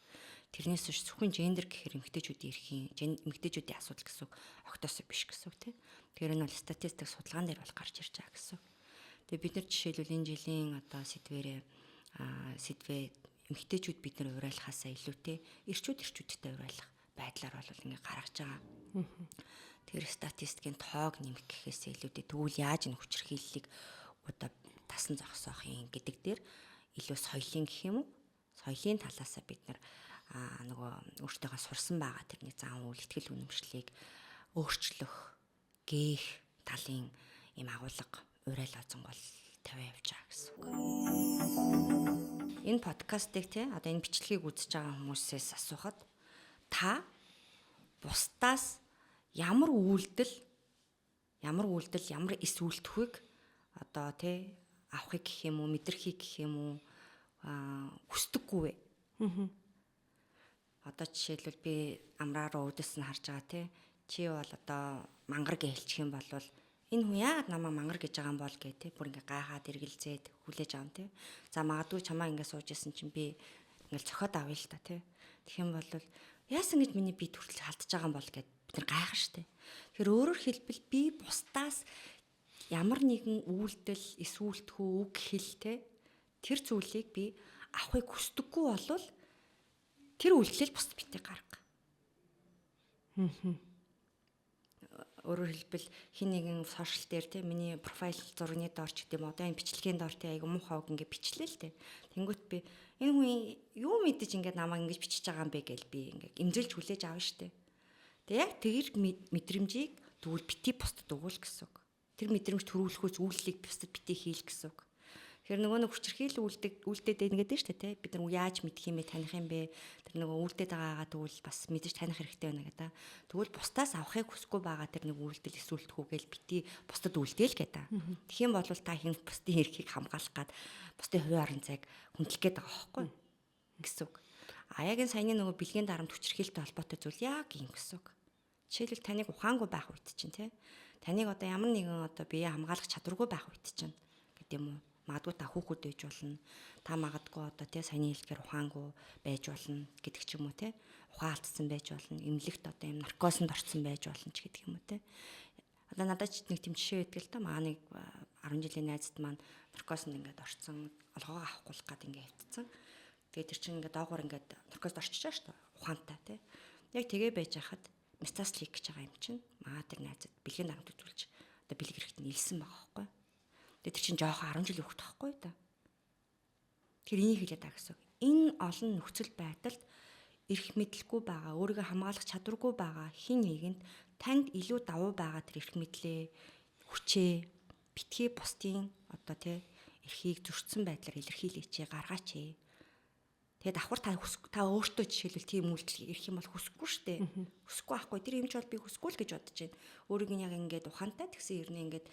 Speaker 1: Тэрнээс биш зөвхөн гендер гэхээр эмэгтэйчүүдийн эрхийн, эмэгтэйчүүдийн асуудал гэсэн үг огтоосоо биш гэсэн үг тийм. Тэгэхээр энэ бол статистик судалгаан дээр бол гарч ирж байгаа гэсэн үг. Тэгээ бид нар жишээлбэл энэ жилийн одоо сэдвэрээ сэдвээ эмэгтэйчүүд бид нар уриалахаасаа илүүтэй эрчүүд эрчүүдтэй уриалах байдлаар бол ингээ гаргаж байгаа. Тэгэхээр статистикийн тоог нэмэх гэхээсээ илүүтэй тэгвэл яаж энэ хүчирхийллийг одоо тасан зогсоох юм гэдэг дээр илүү соёлын гэх юм уу? Соёлын талаасаа бид нар нөгөө өөртөөгөө сурсан байгаа тэрний зан үйл, ихтгэл үнэмшлийг өөрчлөх, гээх талын ийм агуулга уриал озонгол тавиа явж байгаа гэсэн үг. Энэ подкастыг те одоо энэ бичлэгийг үзэж байгаа хүмүүсээс асуухад та бусдаас ямар үйлдэл, ямар эс үйлдэхүйг одоо те авахыг гэх юм уу, мэдрэхийг гэх юм уу хүсдэггүй вэ? Одоо жишээлбэл би амраа руу өөдөөс нь харж байгаа те. Чи бол одоо мангар гэж хэлчих юм бол энэ хүн яагаад намайг мангар гэж байгаа юм бол гэ те бүр ингээ гайхаад эргэлзээд хүлээж аван те. За магадгүй чамаа ингээ сууж исэн чинь би ингээл цохиод авъя л та те. Тэгэх юм бол яасан гэж миний бие хүртэл халдж байгаа юм бол гэд бид нар гайхах штэ. Тэгэхээр өөрөөр хэлбэл би бусдаас ямар нэгэн үйлдэл, эс үйлдэхүү, үг хэл те тэр зүйлийг би авахыг хүсдэггүй болвол тэр үйлдэлийг бусд битгий гарга. Өөрөөр хэлбэл хин нэгэн сошиал дээр те миний профайл зургийн доор ч гэдэм одоо энэ бичлэгийн доор те айгу муухай үг ингээ бичлээ л те. Тэнгүүт би энэ хүн юу мэдэж ингээ намайг ингэж бичиж байгаа юм бэ гэж би ингээ эмзэлж хүлээж авна штэ. Тэгээ яг тэр мэдрэмжийг тэгвэл бити бусдад өгөөл гэсэн үг. Тэр мэдрэмж төрүүлэхөөс үйлдэлийг бусдад бити хийл гэсэн үг. Тэгэхээр нөгөө нэг хүчирхийлэл үлдээд байна гэдэг нь шүү дээ, тэ. Бид нар яаж мэдх юм бэ, таних юм бэ? Тэр нөгөө үлдээд байгаагаа тэгвэл бас мэдэж таних хэрэгтэй байна гэдэг. Тэгвэл бусдаас авахыг хүсэхгүй байгаа тэр нэг үйлдэл эсүүлдэхүүгээл бити бусдад үлдээл гэдэг. Тэгэх юм бол та хэн бусдын эрхийг хамгаалах гад бусдын хувийн орон зайг хүндлэх гээд байгаа байхгүй гэсэн үг. А яг энэ саяны нөгөө бэлгийн дарамт хүчирхийлэлтэй холбоотой зүйл яг юм гэсэн үг. Жишээлбэл таныг ухаангүй байх үед чинь тэ. Таныг одоо ямар нэгэн одоо бие хамгаалах чадваргүй байх үед чинь гэдэг юм уу? Магадгүй та хүүхэд байж болно. Та магадгүй одоо тий саяны хэлдгээр ухаангүй байж болно гэдэг ч юм уу тий. Ухаан алдсан байж болно. Эмнэлэгт одоо юм наркосонд орсон байж болно ч гэдэг юм уу тий. Одоо надад ч нэг тийм жишээ байдаг л та. Маа нэг 10 жилийн найзад маань наркосонд ингээд орсон, олгоогоо авахгүй л гад ингээд хэвтцэн. Тэгээд тэр чинь ингээд доогуур ингээд наркосд орчиж байгаа шүү дээ. Ухаантай тий. Яг тэгээ байж хахад метастаз хийх гэж байгаа юм чинь маа тэр найзад бэлгийн дарамт үзүүлж одоо бэлэг хэрэгт нь илсэн байгаа байхгүй. Тэр чинь жоохон 10 жилийн хүүхэд байхгүй да. Тэр энийг хэлээд байгаа гэсэн. Энэ олон нөхцөл байдалд эрх мэдлгүй байгаа, өөрийгөө хамгаалах чадваргүй байгаа хин нэгэнд танд илүү давуу байгаа тэр эрх мэдлээ, хүчээ битгий бусдын одоо тий эрхийг зөрчсөн байдлаар илэрхийлээч, гаргаач. Тэгээд давхар та өөртөө жишээлбэл тийм үйлдэл ирэх юм бол хүсэхгүй шүү дээ. Хүсэхгүй байхгүй. Тэр юм ч бол би хүсэхгүй л гэж бодож байна. Өөрийг нь яг ингээд ухаантай тэгсэн ирнэ ингээд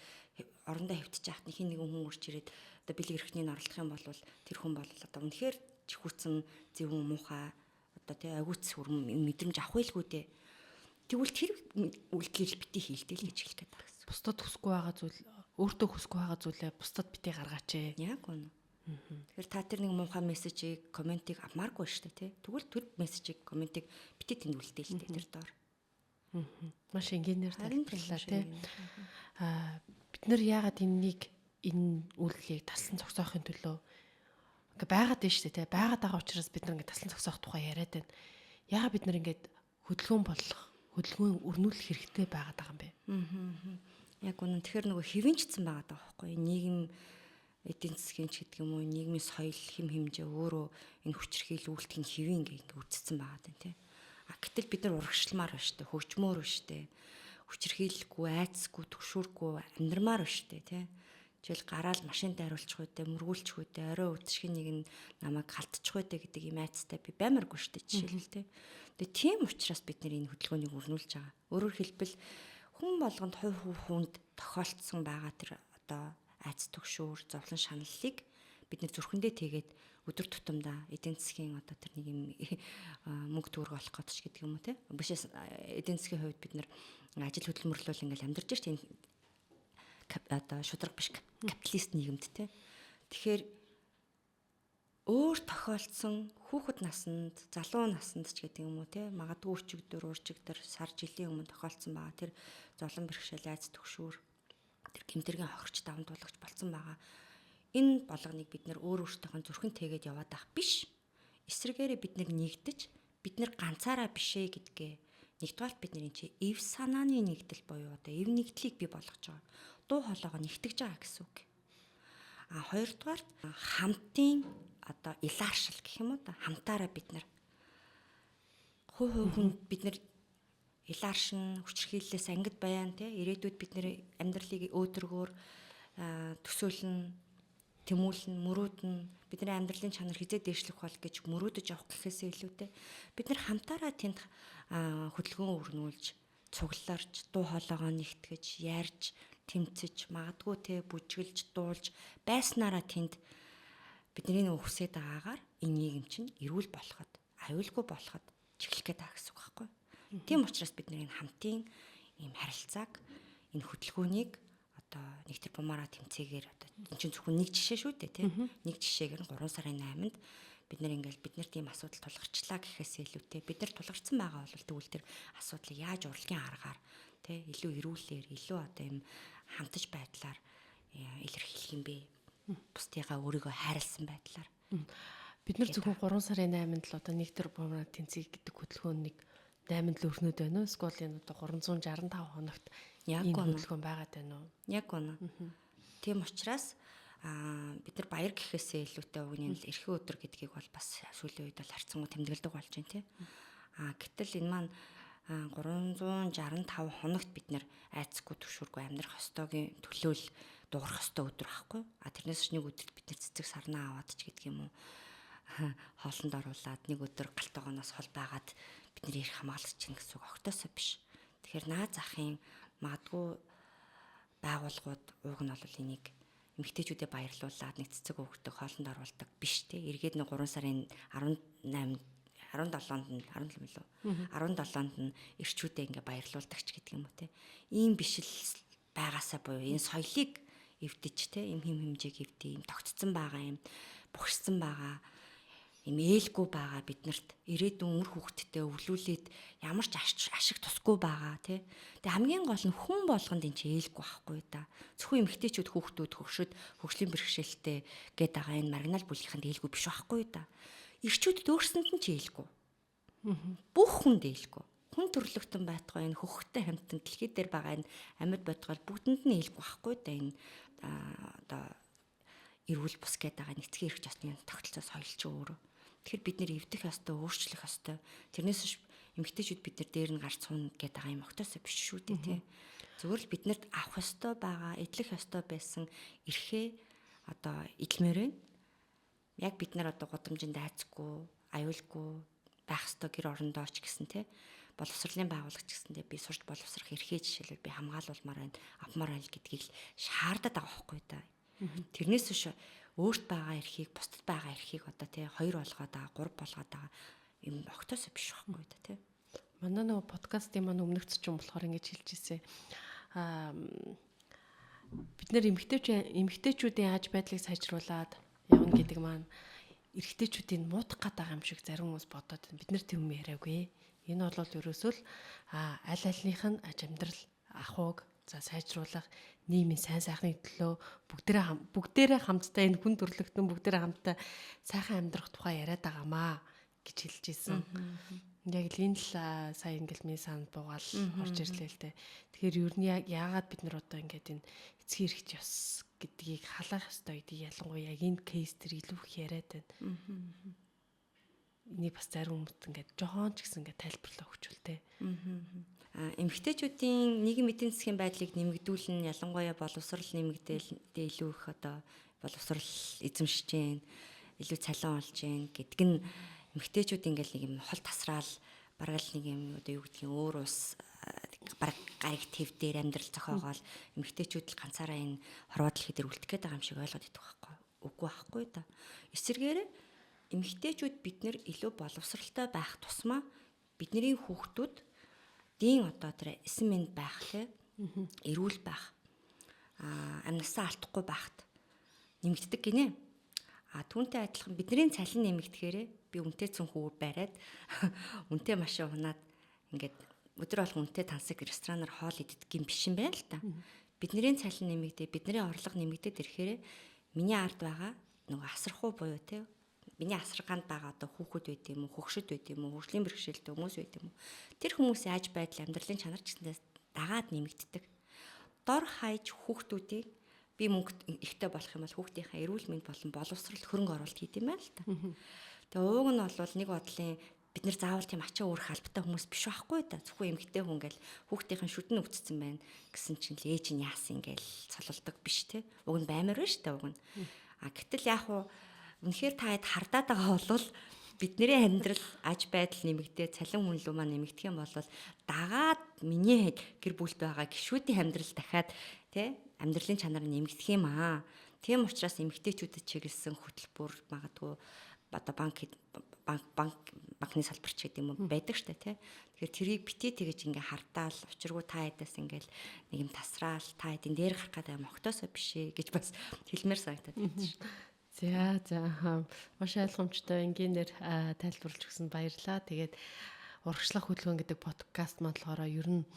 Speaker 1: орондоо хэвтэж яхад хин нэгэн хүн үрч ирээд одоо бэлэг эрхнийг оролдох юм бол тэр хүн бол одоо үнэхээр чихүүцэн зөвүүн муухай одоо тий агиуц хүрм мэдрэмж авах байлгүй дээ. Тэгвэл тэр үйлдэлийг бити хийлдэл гэж хэлэх гээд байгаа гэсэн.
Speaker 2: Бусдад хүсэхгүй байгаа зүйл өөртөө хүсэхгүй байгаа зүйлээ бусдад бити гаргаач.
Speaker 1: Яг үнэ. Тэгэхээр та тэр нэг муухай мессежийг, комментиг авмааргүй шүү дээ, тий. Тэгвэл тэр мессежийг, комментиг бити тэнд үлдээл дээ тэр доор.
Speaker 2: Маш энгийнээр тайлбарлаа, тий. Бид нар яагаад энэнийг энэ үйлдэлийг таслан зогсоохын төлөө ингээ байгаад байна шүү дээ, тий. Байгаад байгаа учраас бид нар ингээ таслан зогсоох тухай яриад байна. Яагаад бид нар ингээд хөдөлгөөн болох, хөдөлгөөн өрнүүлэх хэрэгтэй байгаад байгаа юм бэ?
Speaker 1: Яг үнэн. Тэгэхээр нөгөө хэвэнчсэн байгаад байгаа байхгүй юу? Нийгэм эдийн засгийн ч гэдэг юм уу, нийгмийн соёл хэм хэмжээ өөрөө энэ хүчирхийл үйлдэх нь хэвийн ингээ үтцсэн байгаа даа тий. А гэтэл бид нар урагшламаар байна шүү дээ, хөгжмөөр байна шүү дээ. Хүчирхийлэхгүй, айцсгүй, төгшүүргүй амьдрмаар байна шүү дээ тий. Жишээл гараал машин дайруулчих үедээ, мөргүүлчих үедээ, орой үдшиг нэг нь намайг халтчих үедээ гэдэг ийм айцтай би баймаргүй шүү дээ жишээлбэл тий. Тэгээ тийм учраас бид нар энэ хөдөлгөөнийг өрнүүлж байгаа. Өөрөөр хэлбэл хүн болгонд хувь хувь хүнд тохиолдсон байгаа тэр одоо айц төгшүүр, зовлон шаналлыг бид нэр зүрхэндээ тэгээд өдөр тутамдаа эдийн засгийн одоо тэр нэг юм мөнгө төгрөг олох гэж ч гэдэг юм уу те. Биш эдийн засгийн хувьд бид нар ажил хөдөлмөрлөл ингээл амьдарч шít энэ одоо шударга биш капиталист нийгэмд те. Тэгэхээр өөр тохиолдсон хүүхэд наснд, залуу наснд ч гэдэг юм уу те. Магадгүй өчигдөр, урчигдөр, сар жилийн өмнө тохиолдсон байгаа тэр зовлон бэрхшээл, айц төгшүүр тэр гэмтэргийн хохирч давамдуулагч болцсон байгаа. Энэ болгоныг бид нэр өөр өөртөөхөө зүрхэн тэгээд яваад байх биш. Эсвэргээрээ бид нэр нэгдэж, бид нэр ганцаараа бишээ гэдгээ. Нэгдүгээрт бид нэр энэ чи эв санааны нэгдэл буюу одоо эв нэгдлийг бий болгож байгаа. Дуу хоолойгоо нэгтгэж байгаа гэсэн үг. А хоёрдугаарт хамтын одоо илааршил гэх юм уу да. Хамтаараа бид нэр хувь хувь хүн бид нэр илааршин хүчирхийллээс ангид баян те ирээдүйд бид нэр амьдралыг өөдрөгөөр төсөөлнө, тэмүүлнэ, мөрөөднө. Бидний амьдралын чанар хизээ дээшлэх бол гэж мөрөөдөж явах гэхээсээ илүүтэй бид нар хамтаараа тэнд хөдөлгөөн өрнүүлж, цугларч, дуу хоолойгоо нэгтгэж, ярьж, тэмцэж, магадгүй те бүжгэлж, дуулж байснараа тэнд бидний нэг хүсээд байгаагаар энэ нийгэм чинь эрүүл болоход, аюулгүй болоход чиглэх гээд байгаа гэсэн үг байхгүй юу? Тийм учраас бид нэг энэ хамтын ийм харилцааг, энэ хөдөлгөөнийг одоо нэг тэрбумаараа тэмцээгээр одоо энэ чинь зөвхөн нэг жишээ шүү дээ тий. Нэг жишээгээр нь 3 сарын 8-нд бид нэр ингээл бид нарт ийм асуудал тулгарчлаа гэхээсээ илүүтэй бид нар тулгарсан байгаа бол тэгвэл тэр асуудлыг яаж урлагийн аргаар тий илүү эрүүлээр, илүү одоо ийм хамтаж байдлаар илэрхийлэх юм бэ? Бусдыгаа өөрийгөө хайрлсан байдлаар.
Speaker 2: Бид нар зөвхөн 3 сарын 8-нд л одоо нэг тэрбумаараа тэмцэе гэдэг хөдөлгөөн нэг 8-нд л өрнөд байна уу? Эсвэл энэ одоо 365 хоногт
Speaker 1: яг
Speaker 2: энэ хөдөлгөөн байгаад байна уу?
Speaker 1: Яг үнэ. Тийм учраас бид нар баяр гэхээсээ илүүтэй уг нь л эрхийн өдөр гэдгийг бол бас сүүлийн үед бол харьцангуй тэмдэглэдэг болж байна тий. Гэтэл энэ маань 365 хоногт бид нэр айцгүй түшүүргүй амьдрах ёстойгийн төлөө л дуурах ёстой өдөр байхгүй. Тэрнээс ч нэг өдөрт бид нар цэцэг сарнаа аваад ч гэдэг юм уу хоолнд оруулаад нэг өдөр галтаагоноос хол байгаад бид нэр ирэх хамгаалж чинь гэсэн үг огтоосоо биш. Тэгэхээр наа захын магадгүй байгууллагууд ууг нь бол энийг эмэгтэйчүүдэд баярлуулад нэг цэцэг өгдөг, хоолнд оруулдаг биш те. Эргээд нэг 3 сарын 18 17-нд нь 17 мөлөө 17-нд нь эрчүүдээ ингээ баярлуулдаг ч гэдэг юм уу те. Ийм биш л байгаасаа буюу энэ соёлыг эвдэж те, ийм хэм хэмжээг эвдээ, ийм тогтцсон байгаа, ийм бухирсан байгаа, ийм ээлгүй байгаа биднэрт ирээдүйн үр хүүхдтэй өвлүүлээд ямар ч ашиг тусгүй байгаа тий. Тэгээ хамгийн гол нь хүн болгонд энэ чи ээлгүй байхгүй да. Зөвхөн эмэгтэйчүүд хүүхдүүд хөгшөд хөгжлийн бэрхшээлтэй гээд байгаа энэ маргинал бүлгийнхэнд ээлгүй биш байхгүй да. Эрчүүдэд өөрсөнд нь ч ээлгүй. Бүх хүнд ээлгүй. Хүн төрлөختөн байтугай энэ хөхтэй хамтан дэлхий дээр байгаа энэ амьд бодгол бүгдэнд нь ээлгүй байхгүй да. Энэ одоо эрүүл бус гээд байгаа нэгтгэн эрх ёсны тогтолцоо соёл чи өөрөө. Тэгэхээр бид нэр эвдэх ёстой, өөрчлөх ёстой. Тэрнээс биш эмэгтэйчүүд бид нар дээр нь гарч сууна гэдэг байгаа юм огтоосоо биш шүү дээ тий. Зүгээр л биднэрт авах ёстой байгаа, эдлэх ёстой байсан эрхээ одоо эдлмээр байна. Яг бид нар одоо гудамжинд айцгүй, аюулгүй байх ёстой гэр орондоо ч гэсэн те боловсролын байгууллага ч гэсэндээ би сурч боловсрох эрхээ жишээлбэл би хамгаалуулмаар байна, авмаар байна гэдгийг л шаардаад байгаа байхгүй да. Тэрнээс биш өөрт байгаа эрхийг, бусдад байгаа эрхийг одоо те хоёр болгоод байгаа, гурав болгоод байгаа юм огтоос биш байхгүй да те.
Speaker 2: Манай нөгөө подкастын маань өмнөгц ч юм болохоор ингэж хэлж ирсэн. Бид нэр эмэгтэйчүүдийн аж байдлыг сайжруулад явна гэдэг маань эрэгтэйчүүдийг муудах гээд байгаа юм шиг зарим хүмүүс бодоод бид нэр тийм юм яриаггүй. Энэ бол ерөөсөө л аль альных нь аж амьдрал ахуйг за сайжруулах нийгмийн сайн сайхны төлөө бүгдээрээ хамтдаа энэ хүн төрлөختөн бүгдээрээ хамтдаа сайхан амьдрах тухай яриад байгаамаа гэж хэлж ирсэн. Яг л энэ л сая ингээл миний санд буугаал орж ирлээ л дээ. Тэгэхээр ер нь яагаад бид нар одоо ингээд энэ эцгийн эрх ёс гэдгийг халаах ёстой гэдгийг ялангуяа яг энэ кейс төр илүү их яриад байна. Энийг бас зарим хүмүүст ингээд жохон ч гэсэн ингээд тайлбарлаа өгчүүл тээ.
Speaker 1: Эмэгтэйчүүдийн нийгэм эдийн засгийн байдлыг нэмэгдүүлэн ялангуяа боловсрал нэмэгдээл илүү их одоо боловсрал эзэмшиж гин, илүү цалин олж гин гэдг нь эмэгтэйчүүд ингээл нэг юм хол тасраал бараг л нэг юм одоо юу гэдгийг өөр улс бараг гариг төв дээр амьдрал зохиогоол эмэгтэйчүүд л ганцаараа энэ хорвоо дэлхий дээр үлдэх гээд байгаа юм шиг ойлгоод идэх байхгүй. Үгүй байхгүй да. Эсвэргээрээ эмэгтэйчүүд бид нэр илүү боловсралтай байх тусмаа бидний хүүхдүүд дийн одоо тэр эсэн мэнд байх те эрүүл байх амнасаа алдахгүй байхад нэмэгддэг гинэ. А түүнтэй адилхан бидний цалин нэмэгдэхээрээ би үнэтэй цүнх бариад үнэтэй машин унаад ингээд өдөр болгон үнэтэй тансаг ресторанаар хоол иддэг юм биш юм байна л та. Бидний цалин нэмэгдээ, бидний орлого нэмэгдээд ирэхээр миний ард байгаа нөгөө асархуу буюу те миний асаргаанд байгаа одоо хүүхэд байд юм уу, хөгшөд байд юм уу, хөгжлийн бэрхшээлтэй хүмүүс байд юм уу. Тэр хүмүүсийн аж байдал, амьдралын чанар ч гэсэндээ дагаад нэмэгддэг. Дор хаяж хүүхдүүдийг би мөнгө ихтэй болох юм бол хүүхдийнхээ эрүүл мэнд болон боловсрол хөрөнгө оруулалт хийд юм байна л та. Тэгээ ууг нь бол нэг бодлын бид нэр заавал тийм ачаа өөрөх албатай хүмүүс биш байхгүй да. Зөвхөн эмэгтэй хүн гэл хүүхдийнхэн шүдэн өвцсөн байна гэсэн чинь л ээж нь яасан ингээл цололдог биш те. Уг нь баймар байна шүү дээ уг нь. А гэтэл яг уу үнэхээр та хэд хардаад байгаа бол бидний амьдрал аж байдал нэмэгдээ цалин хүнлүү маань нэмэгдэх юм бол дагаад миний гэр бүлд байгаа гишүүдийн амьдрал дахиад тий амьдралын чанар нэмэгдэх юм аа. Тийм учраас эмэгтэйчүүдэд чиглэсэн хөтөлбөр магадгүй одоо банкны салбар ч гэдэг юм уу байдаг штэ тий. Тэгэхээр тэрийг бити тэгэж ингээ хардаал учиргүй та хэдээс ингээл нэг юм тасраал та хэдийн дээр гарах гэдэг юм огтоосоо биш ээ гэж бас хэлмээр санагдаад байна шүү.
Speaker 2: За маш ойлгомжтой энгийнээр тайлбарлаж өгсөнд баярлалаа. Тэгээд урагшлах хөдөлгөөн гэдэг подкаст маань болохоор ер нь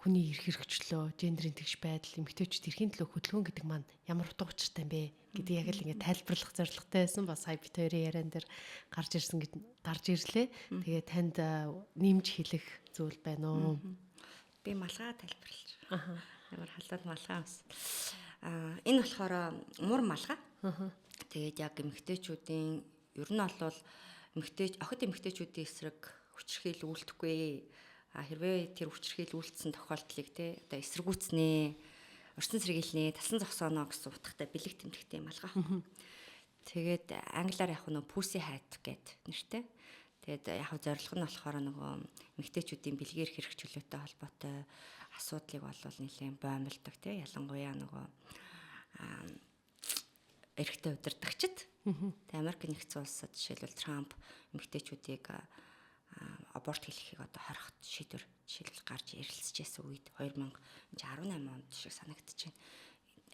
Speaker 2: хүний эрх хэрэгчлөө, гендрийн тэгш байдал, эмэгтэйчүүд эрхийн төлөө хөдөлгөөн гэдэг маань ямар утга учиртай юм бэ гэдэг яг л ингээд тайлбарлах зорилготой байсан. Бас сая бит хоёрын яриан дээр гарч ирсэн гэж гарч ирлээ. Тэгээд танд нэмж хэлэх зүйл байна уу?
Speaker 1: Би малгай тайлбарлаж. Ямар халаад малгай бас. Энэ болохоор мур малгай. Тэгээд яг эмэгтэйчүүдийн ер нь бол охид эмэгтэйчүүдийн эсрэг хүчирхийлэл үйлдэхгүй. А хэрвээ тэр хүчирхийлэл үйлдсэн тохиолдлыг те одоо эсэргүүцнэ, урьдчилан сэргийлнэ, талсан зогсооно гэсэн утгатай бэлэг тэмдэгтэй малгай. Тэгээд англиар яг нөө pussy hat гэд нэртэй. Тэгээд яг зорилго нь болохоор нөгөө эмэгтэйчүүдийн бэлгээр хэрэг чөлөөтэй холбоотой асуудлыг бол нэлээд боомлдог те ялангуяа нөгөө эрэгтэй удирдагчид. Тэг Америк нэгдсэн улсад жишээлбэл Трамп эмэгтэйчүүдийг аборт хийхийг одоо хорих шийдвэр жишээлбэл гарч ярилцж байсан үед 2018 онд шиг санагдчихэв.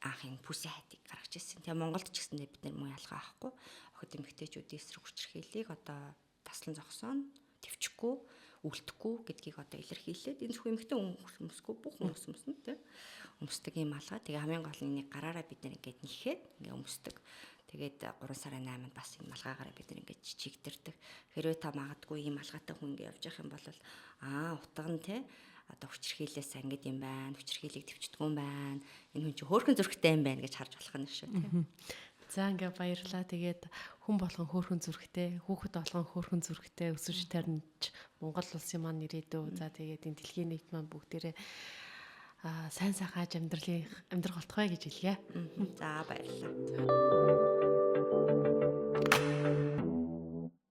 Speaker 1: Анх энэ пүси хайтыг гаргаж ирсэн. Тэгээ Монголд ч гэсэндээ бид нар мөн ялгаа авахгүй. Охид эмэгтэйчүүдийн эсрэг хүчирхийллийг одоо таслан зогсооно, төвчөхгүй, үлдэхгүй гэдгийг одоо илэрхийлээд энэ зөвхөн эмэгтэй хүмүүсгүй бүх хүмүүс өмснө тийм өмсдөг юм алга. Тэгээ хамгийн гол нь энийг гараараа бид нар ингээд нэхэд ингээд өмсдөг. Тэгээд 3 сарын 8-нд бас энэ малгайгаараа бид нар ингээд чигдэрдэг. Хэрвээ та магадгүй ийм малгайтай хүн ингээд явж явах юм бол утга нь те одоо хүчирхийлээс ангид юм байна, хүчирхийлийг төвчдгүү юм байна. Энэ хүн чинь хөөрхөн зүрхтэй юм байна гэж харж болох нь шүү те.
Speaker 2: За ингээ баярлаа. Тэгээд хүн болгон хөөрхөн зүрхтэй, хүүхэд болгон хөөрхөн зүрхтэй өсөж тарнж Монгол улсын маань ирээдүй. За тэгээд энэ дэлхийн нийт маань бүгдээрээ Сайн сайхан аж амьдралын амьдрах болтугай гэж хэлье.
Speaker 1: За, баярлалаа.